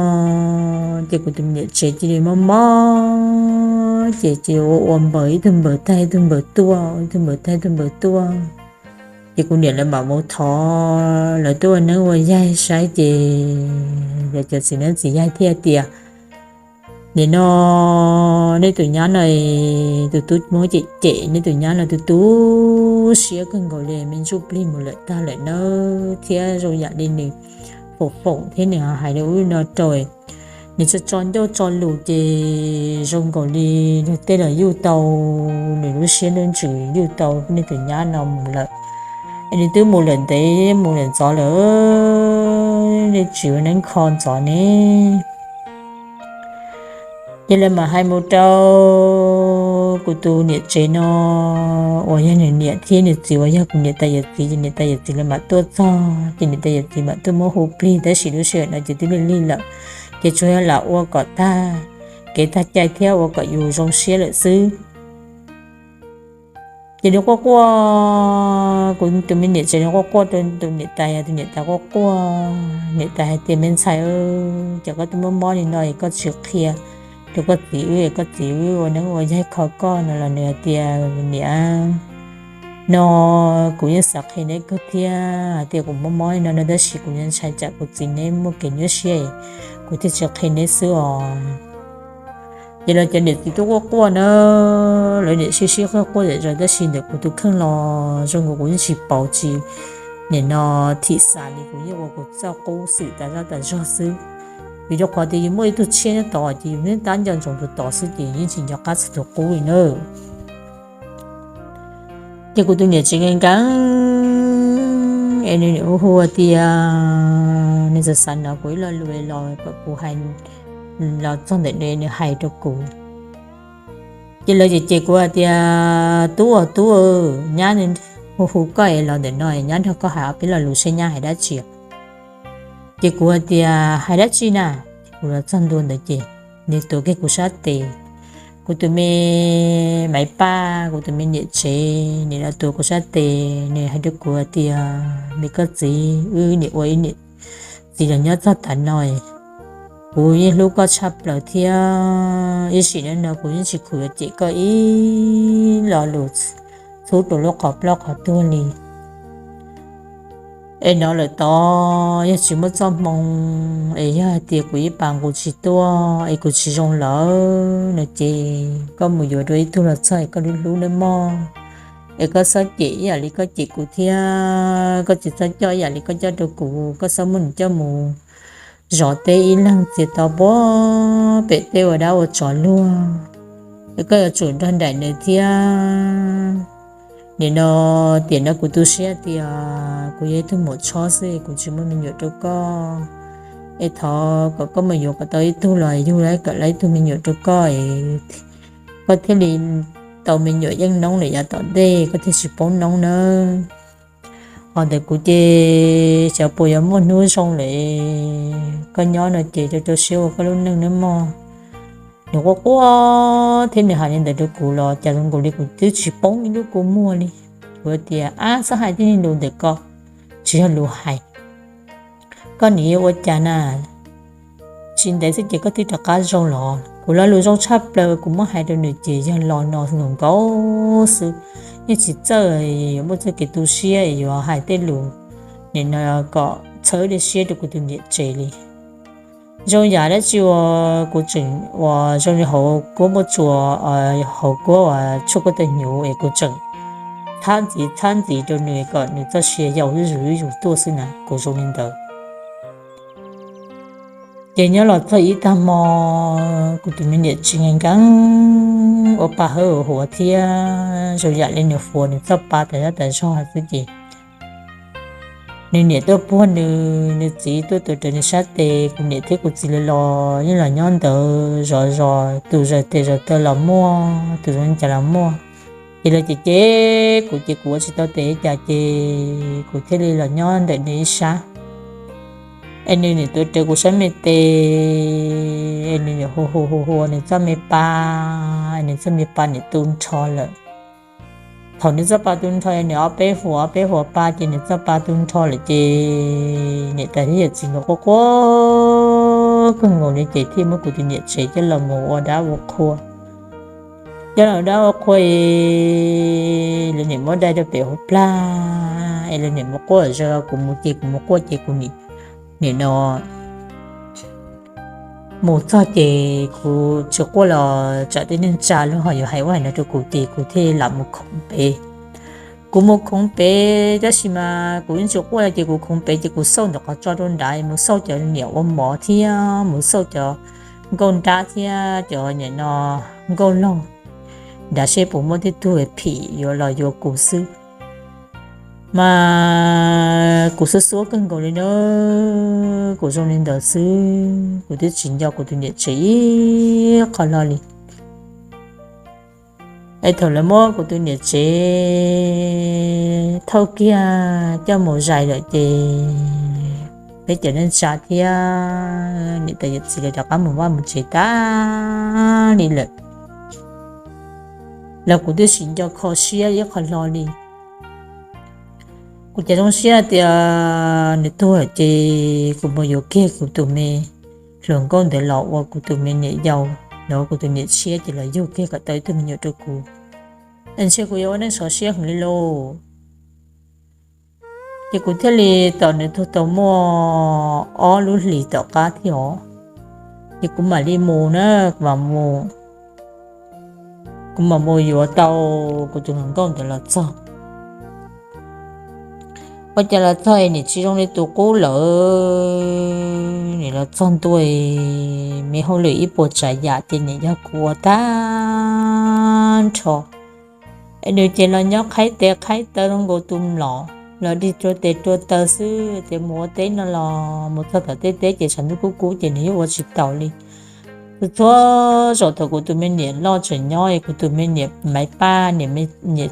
ces kuv tus niam tsev cia li mob mob ces cia li ua ua npaws, ib tug npaws tag ib tug npaws tuaj, ib tug npaws tag ib tug npaws tuaj. Ces kuv niam lawv mam mus thov lawv tuaj ua neeb ua yaig saib ces lawv cov txiv neeb txiv yaig thiaj tias, Nim no nej tus nyab no, tus tub muab cem cem, nej tus nyab no tu tu siab kawg nkaus li, me ntsuj plig mus lawm tag lawm nawb, thiab zoo yam li nws foom foom thiab nws hais li ub li no rau, nws tso tso ncauj tso lus ces zoo nkaus li tej los yuj tau nws lub siab nruab ntsws, yuj tau nej tus nyab no mus lawm. Es nws twb mus lawm ntev mus lawm ntxov lawm, nej tsis ua neeb kho ntxov ne. Ces lawv mam hais mus rau kuv tus niam tsev no uas yog nws niam thiab nws txiv uas yog kuv niam tais yawm txiv, ces niam tais yawm txiv lawv mam tuaj txog ces niam tais yawm txiv mam tuaj muab hu plig, tab sis lub sij hawm no ces twb lig lig lawm, ces tsuas yog lam ua kom tag kev tag cai thiab ua kom yus zoo siab lawm xwb. Ces nws quaj quaj, kuv tus me niam tsev nws quaj quaj rau tus niam tais, tus niam tais quaj quaj, niam tais hais tias, Me ntxhais, cas koj twb muaj mob li no es koj tsis qhia rau koj txiv wb, koj txiv wb ua neeb ua yaig kho koj no los? Nws hais tias, Niam, no kuv yeej xav qhia neb kawg thiab hais tias kuv muaj mob li no no, tab sis kuv ntshai tsam kuv txiv neb muaj kev nyuaj siab, kuv thiaj tsis qhia neb xwb os. Ces lawv cov niam txiv twb quaj quaj na, lawv niam sib sib quaj quaj zom zaws, tab sis ntawm kuv tus kheej los zoo nkaus kuv yeej tsis pauv tsis, nim no thim xav li, kuv yeej ua kuv txoj qub xwm tas zaj tas zog xwb. Vim rau qhov tias yus muaj ib tug tshiab nyob tod ces yus neb tab nco ntsoov tus tod xwb ces yeej tsis nco qab txog tus qub li na. Ces kuv tus niam tsev nkees nkees es nws niam hu hu tias, nws xav xav hnov kuv ib lo lus los kom kuv hais los txog ntawm nws, nws hais rau kuv. Ces lawv cem cem kuv hais tias, Tub aw, tub aw, nyab hu hu koj es los ntawm no, nyab nrog koj hais ob peb lo lus seb nyab hais dab tsi. Ces kuv hais tias, Hais dab tsi na? Kuv los txog ntua ntawd ces nws tuav kiag kuv sab tes. Kuv tus me maiv paj, kuv tus me niam tsev, nws los tuav kuv sab tes, nws hais rau kuv hais tias, Me koj txiv, wb niam ua ib niam txiv los nyob txog tav no, kuv yeej hlub koj tshaj plaws thiab ib sim neej no kuv yeej tsis khum yuav cem koj ib lo lus txhub rau lub qhov plaub qhov tuag li. Es hnov lawm tod yog tsis muaj txoj hmoo, es yog hais tias kuv ib pas nqus tsis tuaj es kuv tsis zoo lawm no ces koj mus yuav dua ib tug los txog es koj hlub hlub nawb mog. Es koj txhob cem ib yam li koj cem kuv thiab koj tsis txhob coj ib yam li koj coj rau kuv, koj txhob muab nws coj mus zov teb ib leeg txias to puag pem teb ua dab ua tsov luag. Es koj yuav tsum nrog nraim nws thiab. Nim no tiam no kuv tu siab tias kuv yog ib tug maum tshob xwb, kuv tsis muaj me nyuam rau koj. Es thov kom koj mus yuav kom tau ib tug los yug kom tau ib tug me nyuam rau koj, koj thiaj li tau me nyuam yeej noob lawm yav tom ntej, koj thiaj tsis poob noob nawb. Hos ntawm kuv ces xyov puas yuav muaj hnub zoo lawm, koj nyob no ces rau rau siab ua koj lub neej nawb mog. Nws quaj quaj thiab nws hais li ntawd rau kuv los cas zoo nkaus li kuv twb tsis poob ib lub kua muag li. Kuv tias, Ab, txhob hais tej lus ntawm ko, tsis yog lus hais. Koj nim ua cas na? Tsis ntev xwb ces koj twb rov qab zoo los. Kuv lo lus zoo tshaj plaws kuv muab hais rau nws ces yog lo no nkaus nkaus xwb, yeej tsis txawj yuav muaj txoj kev tu siab es yuav hais tej lus nim no kom txhawb dej siab rau kuv tus niam tsev li. Zoo yam dab tsi uas kuv tseem uas zoo li hauv kuab muaj tsuas, hauv kuab uas tshuaj koj tau hnyuv es kuv tseem txhab ntxiv txhab ntxiv rau nws kom nws txoj sia yau zuj zus zuj zus tuaj xwb na, kuv zoo li ntawd. Ces nyob los txog ib tag hmo, kuv tus me niam tsev nkees nkees ua pa hawb ua huav thiab zoo yam li nws fuav nws txoj pa tas zog tas zog xwb ces nws niam tuaj puag nws, nws txiv tuaj tuav rawv nws sab tes, kuv niam thiab kuv txiv lawv los yeej los nyob ntawd zov zos, tus zov tes zov taw los muaj, tus zoo li cas los muaj. Ces lawv cem cem kuv ces kuv ua tsis tau tes li cas ces kuv thiaj li los nyob ntawm nws ib sab. Es nws niam tuav rawv kuv sab me tes, es nws niam hu hu hu hu nws txoj me pa, es nws txoj me pa niam tu nrho lawm. Thaum nws txoj pa tu nrho, nws ob peb huas ob peb huas pa ces nws txoj pa tu nrho lawm ces niam tais thiab yawm txiv nkawd quaj quaj kawg nkaus li ces thiaj muab kuv tus niam tsev coj los mus ua dab ua qhua. Coj los ua dab ua qhua es lawv niam muab dai rau pem hauv plag es lawv niam mus quaj zog, kuv mus ces kuv mus quaj ces kuv nim, nim no mus txog ces kuv tsis quaj los tsam tej neeg tsa lub hom yuav hais ua hais no rau kuv ces kuv thiaj lam mus khoov pem. Kuv mus khoov pem tab sis mas kuv yeej tsis quaj li ces kuv khoov pem ces kuv xauj ntawm qhov tso rau nrad, mus xauj cov niam ua mov thiab mus xauj cov nkauj nrab thiab cov niam no nkauj laug nrad seb puas muaj tej tug phim yuav los yuav kuv xwb. Mas kuv xub xuab kawg nkaus li na, kuv zoo li ntawd xwb kuv twb tsis nco kuv tus niam tsev ib qho hlo li. Es thaum lawv muab kuv tus niam tsev thauj kiag coj mus zais lawm ces peb cov neej tsa thiab niam tais yawm txiv lawv rov qab mus vaj mus tsev tag li lawm los kuv twb tsis nco kho siab ib qho hlo li. Kuv cas zoo siab tias nws tuag ces kuv mus yuav kiag kuv tus me hluas nkauj ntawd los ua kuv tus me niam yau, los ua kuv tus niam tshiab ces los yug kiag kom tau ib tug me nyuam rau kuv. Ntshe kuv yuav ua neej sov siab heev li lauj. Ces kuv thiaj li, thaum nws tuag tau muaj ob lub hlis tom qab thiab os, ces kuv mam li mus na, kuv mam mus, kuv mam mus yuav tau kuv tus hluas nkauj ntawd los txog. Ua cas los txog es nim tsis zoo li tus qub lawm, nim los txog ntua es me hauj lwm ib puas tsav yam ces nim yog kuv ua tag nrho. Es nws ces los nyob qhaib tes qhaib taw zoo nkaus tus mlom, los dig rua tes rua taw xwb, ces mus ua teb no los mus txog tom tej teb ces tshav ntuj kub kub ces nws yeej ua tsis taus li. Txhua zaus thaum kuv tus me niam loj tseem nyob es kuv tus me niam Maiv Paj, niam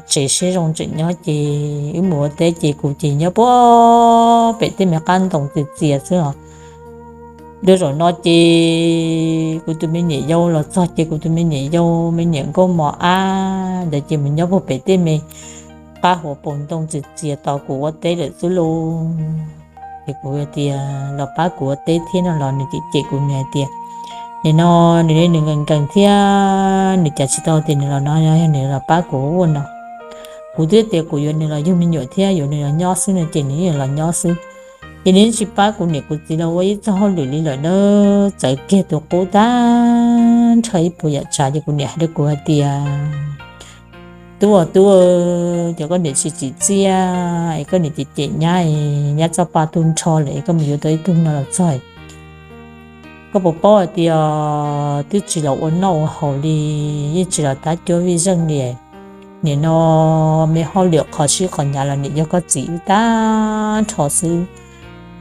tsev siab zoo tseem nyob ces wb mus ua teb ces kuv ces nyob puag pem tej me qab ntoo txias txias xwb os. Dua zaum no ces kuv tus me niam yau los txog ces kuv tus me niam yau, me niam nkauj mos ab ntawd ces mus nyob puag pem tej me qab huav paus ntoo txias txias tos kuv ua teb lawm xwb lauj. Ces kuv tias los pab kuv ua teb thiab no los nws cem cem kuv, nws hais tias nim no nws li nws nkees nkees thiab nws cas tsis tau tias nws los no, yog nws los pab kuv ua no. Kuv twb tias kuv yuav nws los yug me nyuam thiab yuav nws los nyob xwb no ces nws yeej los nyob xwb. Ces nws yeej tsis pab kuv niam kuv txiv los ua ib txoj hauj lwm li lawm na. Txawv kiag tus qub tag nrho ib puas yam tsav ces kuv niam hais rau kuv hais tias, tub aw tub, ces koj niam tsis tsim txiaj es koj niam cem cem nyab, nyab txoj pa tu nrho lawm es koj mus yuav tau ib tug no los txog, koj puas paub hais tias twb tsis los ua noj ua haus li, yeej tsis los tab cuab vij zeej li. Nim no me hauj lwm qhov sib qhov hnyav los niam yog koj txiv wb tag nrho xwb.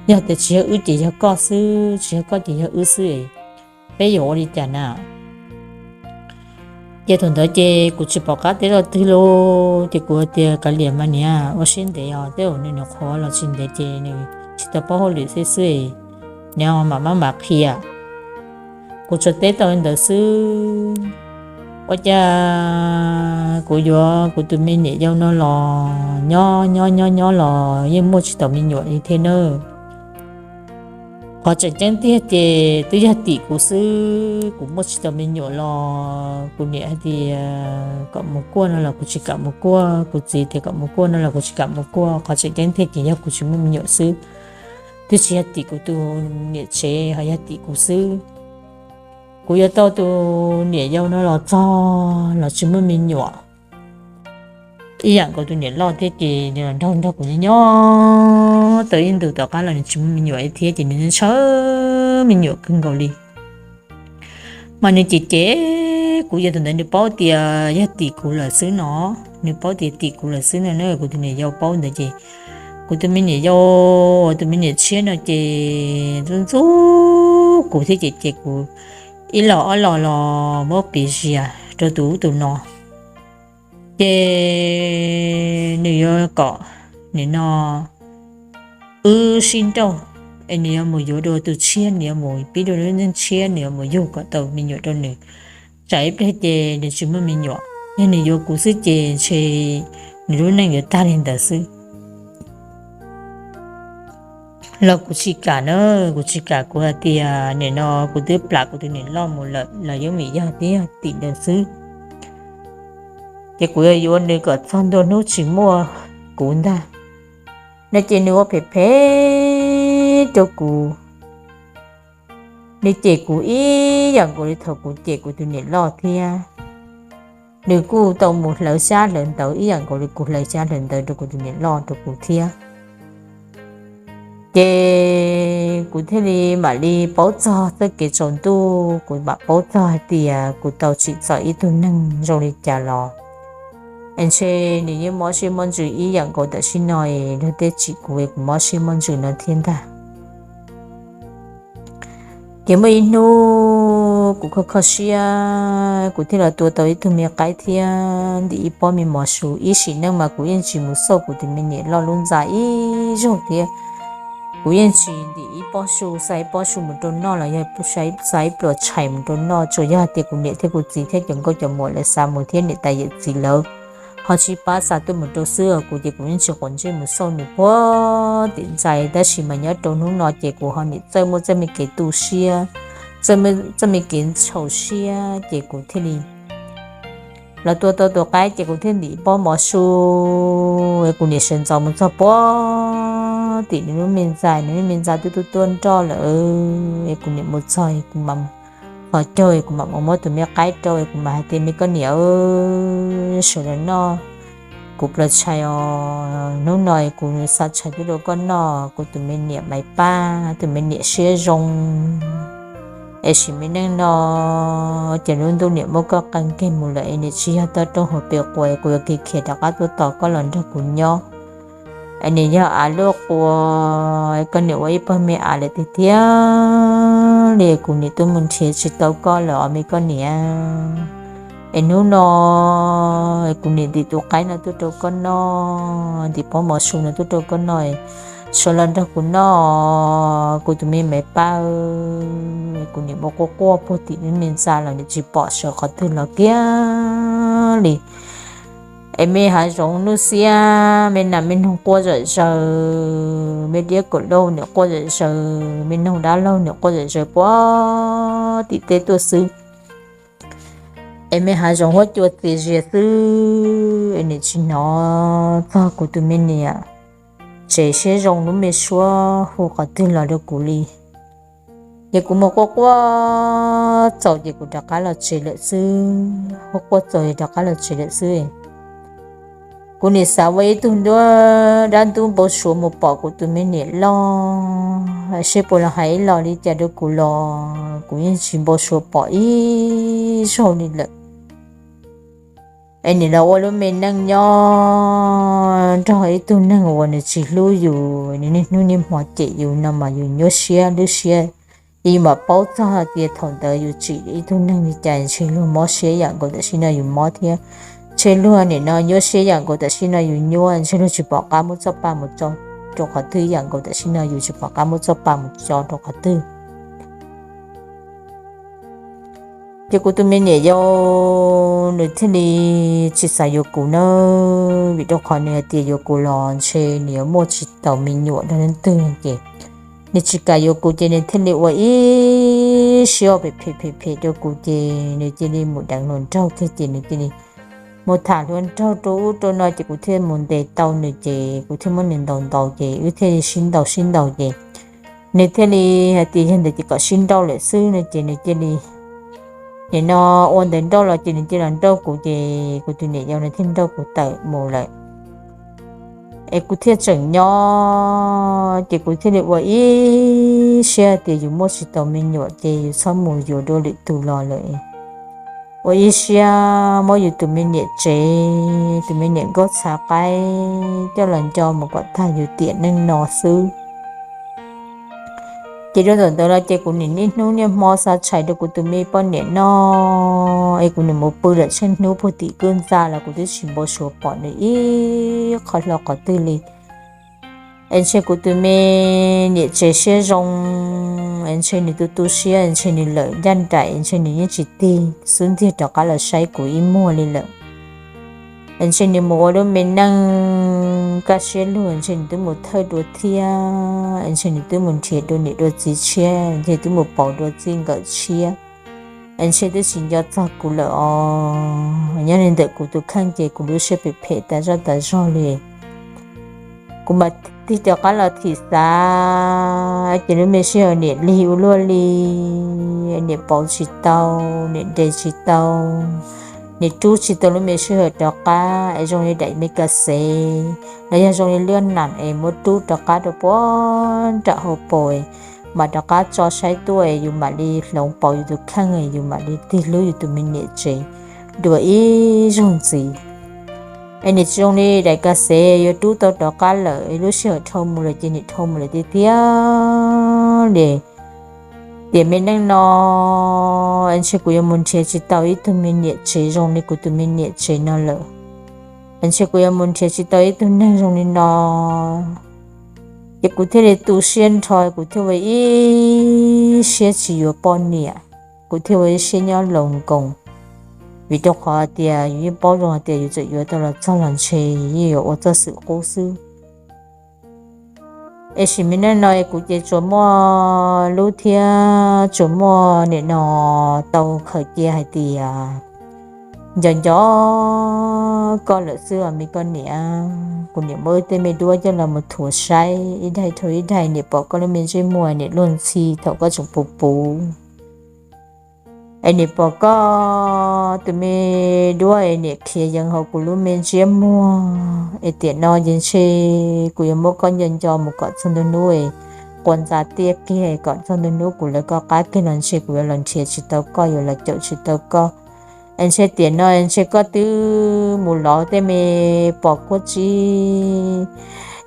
Yog tias tsis yog wb ces yog koj xwb, tsis yog koj ces yog wb xwb, peb yuav ua li cas na? Ces thaum ntawd ces kuv tsis pom qab teb rau twg lauj, ces kuv hais tias kav liam mas niam, ua siab ntev os, tej zaum nws nyuam qhuav los tsis ntev ces nws tsis tau paub hauj lwm xwb xwb, niam mam maj mam qhia. Kuv tsuas teb tau li ntawd xwb. Ua cas kuv yuav kuv tus me niam yau no los nyob nyob nyob nyob los yeej muaj tsis tau me nyuam li thiab nawb. Qhov tseem ceeb tiag ces twb yog tim kuv xwb, kuv muaj tsis tau me nyuam los kuv niam hais tias kom mus kuaj no los kuv tsis kam mus kuaj, kuv txiv tias kom mus kuaj no los kuv tsis kam mus kuaj. Qhov tseem ceeb tiag ces yog kuv tsis muaj me nyuam xwb, twb tsis yog tim kuv tus niam tsev, ho yog tim kuv xwb. Kuv yuav tau tus niam yau no los txog los tsis muaj me nyuam. Ib yam nkaus tus niam loj thiab ces nws los nrog nrog kuv nyob tau ib ntus tom qab los nws tsis muaj me nyuam thiab ces nws ntshaw me nyuam kawg nkaus li. Mas nws cem cem kuv, yog thaum ntawd nws paub tias yog tim kuv lawm xwb no, nws paub tias tim kuv lawm xwb no na, kuv tus niam yau paub ntawd ces kuv tus me niam yau, tus me niam tshiab no ces ntxub ntxub kuv thiab ces ces kuv ib los ob los los muab piv zias rau tus ub tus no. Ces nws yuav kom nim no wb sib nrauj, es nws yuav mus yuav dua tus tshiab, nws yuav mus pib dua lub neej tshiab, nws yuav mus yug kom tau me nyuam rau nws, tsam ib pliag ces nws tsis muaj me nyuam. Yog nws yuav kuv xwb ces ntshe nws lub neej yuav tag li ntawd xwb. Los kuv tsis kam na, kuv tsis kam, kuv hais tias nim no kuv twb plam kuv tus niam loj mus lawm los yeej vim yog twb yog tim ntawd xwb. Ces kuv yuav yuav nws kom txog ntua hnub tsis muaj kuv ntag. No ces nws ua phem phem rau kuv. nws cem kuv ib yam nkaus li thaum kuv cem kuv tus niam loj thiab. Nws kuj tau mus hlawv xyab hlawv ntawv ib yam nkaus li kuv hlawv xyab hlawv ntawv rau kuv tus niam loj rau kuv thiab. Ces kuv thiaj li mam li paub txog txoj kev tsaus ntuj, kuv mam paub txog hais tias kuv tau tsim txom ib tug neeg zoo li cas los es ntshe nws yeej mob siab mob ntsws ib yam nkaus tam sim no es luag tej tsim kuv es kuv mob siab mob ntsws no thiab ntag. Ces muaj ib hnub kuv kho kho siab, kuv thiaj los tua tau ib tug me qaib thiab ntim ib pob me mov su. Ib sim neej mas kuv yeej tsis mus xauj kuv tus me niam loj lub ntxa ib zaug thiab. Kuv yeej tsis ntim ib pob su, xa ib pob su mus rau noj los yog xa ib pluas tshais mus rau noj, tsuas yog hais tias kuv niam thiab kuv txiv thiab cov nkauj cov muam lawv xav mus thiab niam tais yawm txiv lawv ho tsis pab xa tuaj mus rau xwb. Kuv ces kuv yeej tsis quav ntsej mus xauj nws puag tim ntxais, tab sis mas nyob rau hnub no ces kuv ho niam txawj muaj txoj me kev tu siab, txoj me kev ntxhov siab, ces kuv thiaj li los tua tau tus qaib ces kuv thiaj ntim ib pob mov su. Kuv niam sawv ntxov mus txog puag tim nws lub me ntxa, nws lub me ntxa twb tuaj tuaj nroj lawm. Kuv niam mus txog, kuv mam qhov caug kuv mam mus muab tus me qaib rau, kuv mam hais tias, Me koj niam, sawv los noj kuv pluas tshais os, hnub no kuv xa tshais tuaj rau koj noj. Kuv tus me niam Maiv Paj, tus me niam siab zoo, es sim me neej no ces lub ntuj niam muab koj qee kiag mus lawm es niam tsis yog toj roob hauv pes quas, kuv yuav khiav khiav rov qab tuaj tos koj los nrog kuv nyob. Es niam yog av luaj quas, koj niam ua ib pawg me av lawm tiag tiag li, kuv niam twb mus nrhiav tsis tau koj lawm os me koj niam. Es hnub no kuv niam ntim tus qaib no tuaj rau koj noj, ntim pob mov su no tuaj rau koj noj, sawv los nrog kuv noj, kuv tus me Maiv Paj. Kuv niam mus quaj quaj puag tim lub me ntxa los niam tsis pom sawv qhov twg los kiag li. Es me hav zoov nuj xiab, me nas me noog quaj zom zaws, me diab kaum lauj niam quaj zom zaws, me noog dab laug niam quaj zom zaws puag tim teb tuaj xwb. Es me hav zoov huab cua txias zias xwb, es niam tsis hnov txog kuv tus me niam tsev siab zoo lub me suab hu qhov twg los rau kuv li. Ces kuv mus quaj quaj txaus ces kuv rov qab los tsev lawm xwb, quaj quaj txaus es rov qab los tsev lawm xwb. Kuv niam xav ua ib tug nruab dab ntub npau suav mus pom kuv tus me niam loj, seb puas los hais ib los li cas rau kuv los kuv yeej tsis npau suav pom ib zaug li lawm. Es nws los ua lub me neej nyob nrog ib tug neeg uas nws tsis hlub yus, nws niaj hnub niaj hmo cem yus no mas yus nyuaj siab lub siab. Yus mam paub txog tias thaum ntawd yus tsim ib tug neeg li cas ntshe luag mob siab yam nkaus tam sim no yus mob thiab, ntshe luag nim no nyuaj siab yam nkaus tam sim no yus nyuaj, ntshe luag tsis pom qab muab txoj pa mus tso rau qhov twg yam nkaus tam sim no yus tsis pom qab muab txoj pa mus tso rau qhov twg. Ces kuv tus me niam yau nws thiaj li tsis xav yuav kuv na, vim rau qhov nws hais tias yuav kuv los ntshe nws yuav muaj tsis tau me nyuam rau leej twg ces nws tsis kam yuav kuv ces nws thiaj li ua ib siab phem phem phem phem rau kuv ces nws cia li mus deev hluas nraug kiag ces nws cia li mus tham hluas nraug rau ub rau no ces kuv thiaj mus ntes tau nws ces kuv thiaj muab nws ntaus ntaus ces wb thiaj li sib ntaus sib ntaus ces nws thiaj li hais tias yog ntawd ces kom sib nrauj lawm xwb no ces nws cia li, nim no ua ntawd nrauj los ces nws cia li los nrauj kuv ces kuv tus niam yau nws thiaj nrauj kuv tawm mus lawm. Es kuv thiaj tseem nyob ces kuv thiaj li ua ib siab tias yus muaj tsis tau me nyuam ces yus txhob mus yuav dua lwm tus los lawm. Ua ib siab muab yus tus me niam tsev, tus me niam nkauj txhav qaib coj los nco mus kom tag yus tiam neej no xwb. Ces rau ntawm ntawd los ces kuv nim niaj hnub niaj hmo xa tshais rau kuv tus me poj niam noj, es kuv nim mus pw lawm tsheej hnub puag tim kwj ntxa los kuv twb tsis npau suav pom nws ib qho hlo qhov twg li. Es ntshe kuv tus me niam tsev siab zoo, es ntshe nws tu tu siab, es ntshe nws lawm ncaj nraim, es ntshe nws yeej tsis tig xub ntiag rov qab los saib kuv ib muag li lawm. Es ntshe nws mus ua lub me neej kaj siab lug, ntshe nws twb mus thawj dua thiab, es ntshe nws twb mus nrhiav dua niam dua txiv tshiab, ntshe twb mus pauv dua txij nkawm tshiab, es ntshe twb tsis nco txog kuv lawm os. Nyob li ntawm kuv tus kheej ces kuv lub siab phem phem tas zaj tas zog li. Kuv mas tig rov qab los thim xav ces lub me sij hawm niam lig ua luaj li, niam pauv tsis tau, niam nres tsis tau, niam rub tsis tau lub me sij hawm rov qab es zoo li daim me ka xev los yog zoo li liab nam es muab rub rov qab rau puag nram hauv paus, mam rov qab tso saib tuaj yus mam li hloov pauv yus tus kheej, yus mam li tig hlub yus tus me niam tsev dua ib zaug ntxiv. Es niam tsis zoo li daim ka xev yuav rub tau rov qab lawm, lub sij hawm dhau mus lawm ces niam dhau mus lawm tiag tiag li. Tiam me neej no es ntshe kuv yuav mus nrhiav tsis tau ib tug me niam tsev zoo li kuv tus me niam tsev no lawm. Es ntshe kuv yuav mus nrhiav tsis tau ib tug neeg zoo li no, ces kuv thiaj li tu siab nrho, kuv thiaj ua ib siab tsis yuav poj niam, kuv thiaj ua ib siab nyob laus nkoos, vim rau qhov tias yus yeej paub zoo hais tias yus txawm yuav tau los txog los ntshe yeej yuav ua txoj xwm qub xwb. Es sim me neej no es kuv ces tsuas muaj lub thiab tsuas muaj niam no tau khaws cia hais tias, nco nco koj lawm xwb os me koj niam. Kuv niam muab wb tej me duab coj los mus thuav saib ib daim dhau ib daim, niam pom koj lub me ntsej muag niam luag ntxhi thaum koj tseem puv puv. Es niam pom koj tus me duab es niam khiav yees hauv kuv lub me ntsej muag, es tiam no ces ntshe kuv yuav muab koj nco nco mus kom txog ntu hnub quas ntxa tiaj kiag, kom txog ntu hnub kuv lawv koj qab kiag los ntshe kuv yuav los nrhiav tsis tau koj, yuav los caum tsis tau koj. Es ntshe tiam no ntshe koj twb mus lov tej me pos kuab tsib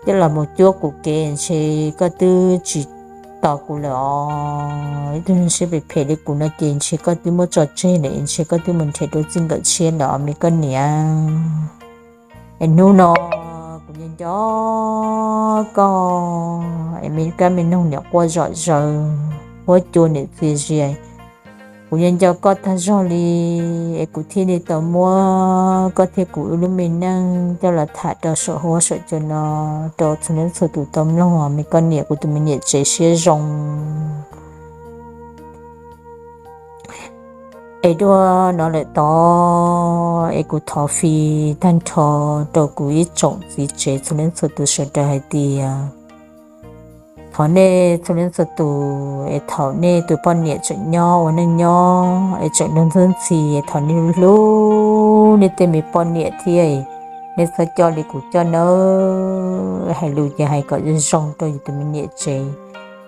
coj los mus cuab kuv kev, ntshe koj twb tsis tos kuv lawm os. Ib tug neeg siab phem phem li kuv no ces ntshe koj twb muab tso tseg lawm, ntshe koj twb mus nrhiav dua txij nkawm tshiab lawm os me koj niam. Es hnub no kuv nco nco koj, es me kab me noog niam quaj zom zaws, huab cua niam txias zias, kuv nco nco koj tag zog li, es kuv thiaj li tau muab koj thiab kuv wb lub me neej coj los tham rau saum huab saum cua no rau txhua leej txhua tus tau mloog os me koj niam, kuv tus me niam tsev siab zoo. Es dua no lawm tod es kuv thov fi tag nrho rau kuv ib tsoom txiv tsev txhua leej txhua tus sawv daws hais tias thov nej txhua leej txhua tus es thaum nej tus poj niam tseem nyob ua neej nyob es tseem luag ntxhi ntxhi, thov nej hlub nej tej me poj niam thiab, nej txhob coj li kuv coj nawb. Hais lus ces hais kom zoo zoo rau yus tus me niam tsev,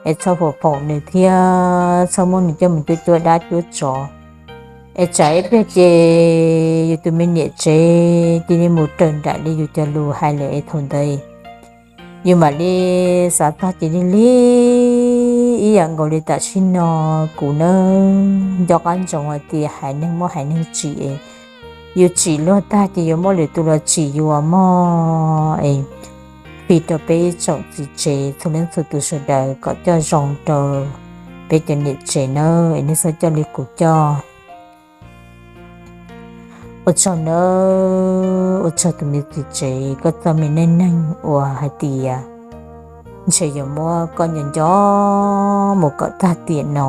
es txhob foom foom nws thiab txhob muab nws coj mus cuab cuab dab cuab tsov. Es tsam ib pliag ces yus tus me niam tsev cia li mus raws nraim li yus cov lus hais lawm es thaum ntawd yus mam li xav txog ces lig lig ib yam nkaus li tam sim no kuv nawb. Nco qab ntsoov hais tias haiv neeg muaj haiv neeg tsim, yus tsim luag tag ces yuav muaj lwm tus los tsim yus mog. Es fi rau peb ib tsoom txiv tsev txhua leej txhua tus sawv daws kom coj zoo rau peb cov niam tsev nawb, es nej txhob coj li kuv coj. Ua tsaug nawb, ua tsaug tus me txiv tsev koj txoj me neej neeg uas hais tias ntshe yuav muab koj nco nco mus kom tag tiam no,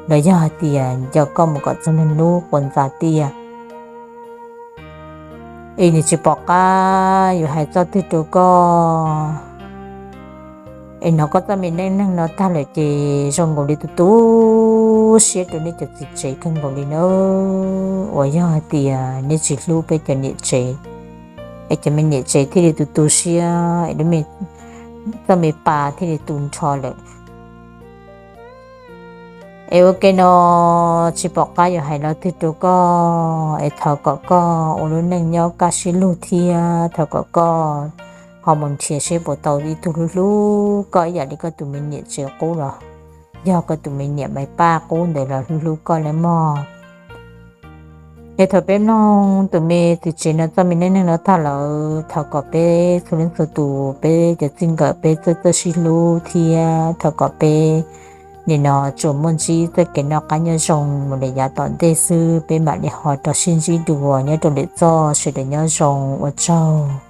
los yog hais tias nco koj mus kom txog hnub quas ntxa tiaj. Es nws tsis pom qab yuav hais txoj twg rau koj. Es hnov koj txoj me neej neeg no tag lawm ces zoo nkaus li tu tu siab rau nej cov txiv tsev kawg nkaus li nawb, uas yog hais tias nej tsis hlub peb cov niam tsev, es cov me niam tsev thiaj li tu tu siab es txoj me pa thiaj li tu nrho lawm. Es ua ke no tsis pom qab yuav hais lo twg rau koj, es thov kom koj ua lub neej nyob kaj siab lug thiab thov kom koj ho mus nrhiav seb puas tau ib tug hlub hlub koj ib yam li koj tus me niam tsev qub los yog koj tus me niam Maiv Paj qub ntawd los hlub hlub koj nawb mog. Es thaum peb mloog tus me txiv tsev no txoj me neej neeg no tag lawm, thov kom peb txhua leej txhua tus, peb cov txij nkawm, peb txawj txawj sib hlub thiab thov kom peb nim no tsuas muaj ntsib txoj kev noj qab nyob zoo mus li yav tom ntej xwb, peb mam li ho rov sib ntsib dua nyob rau lwm txoj, sawv daws nyob zoo, ua tsaug.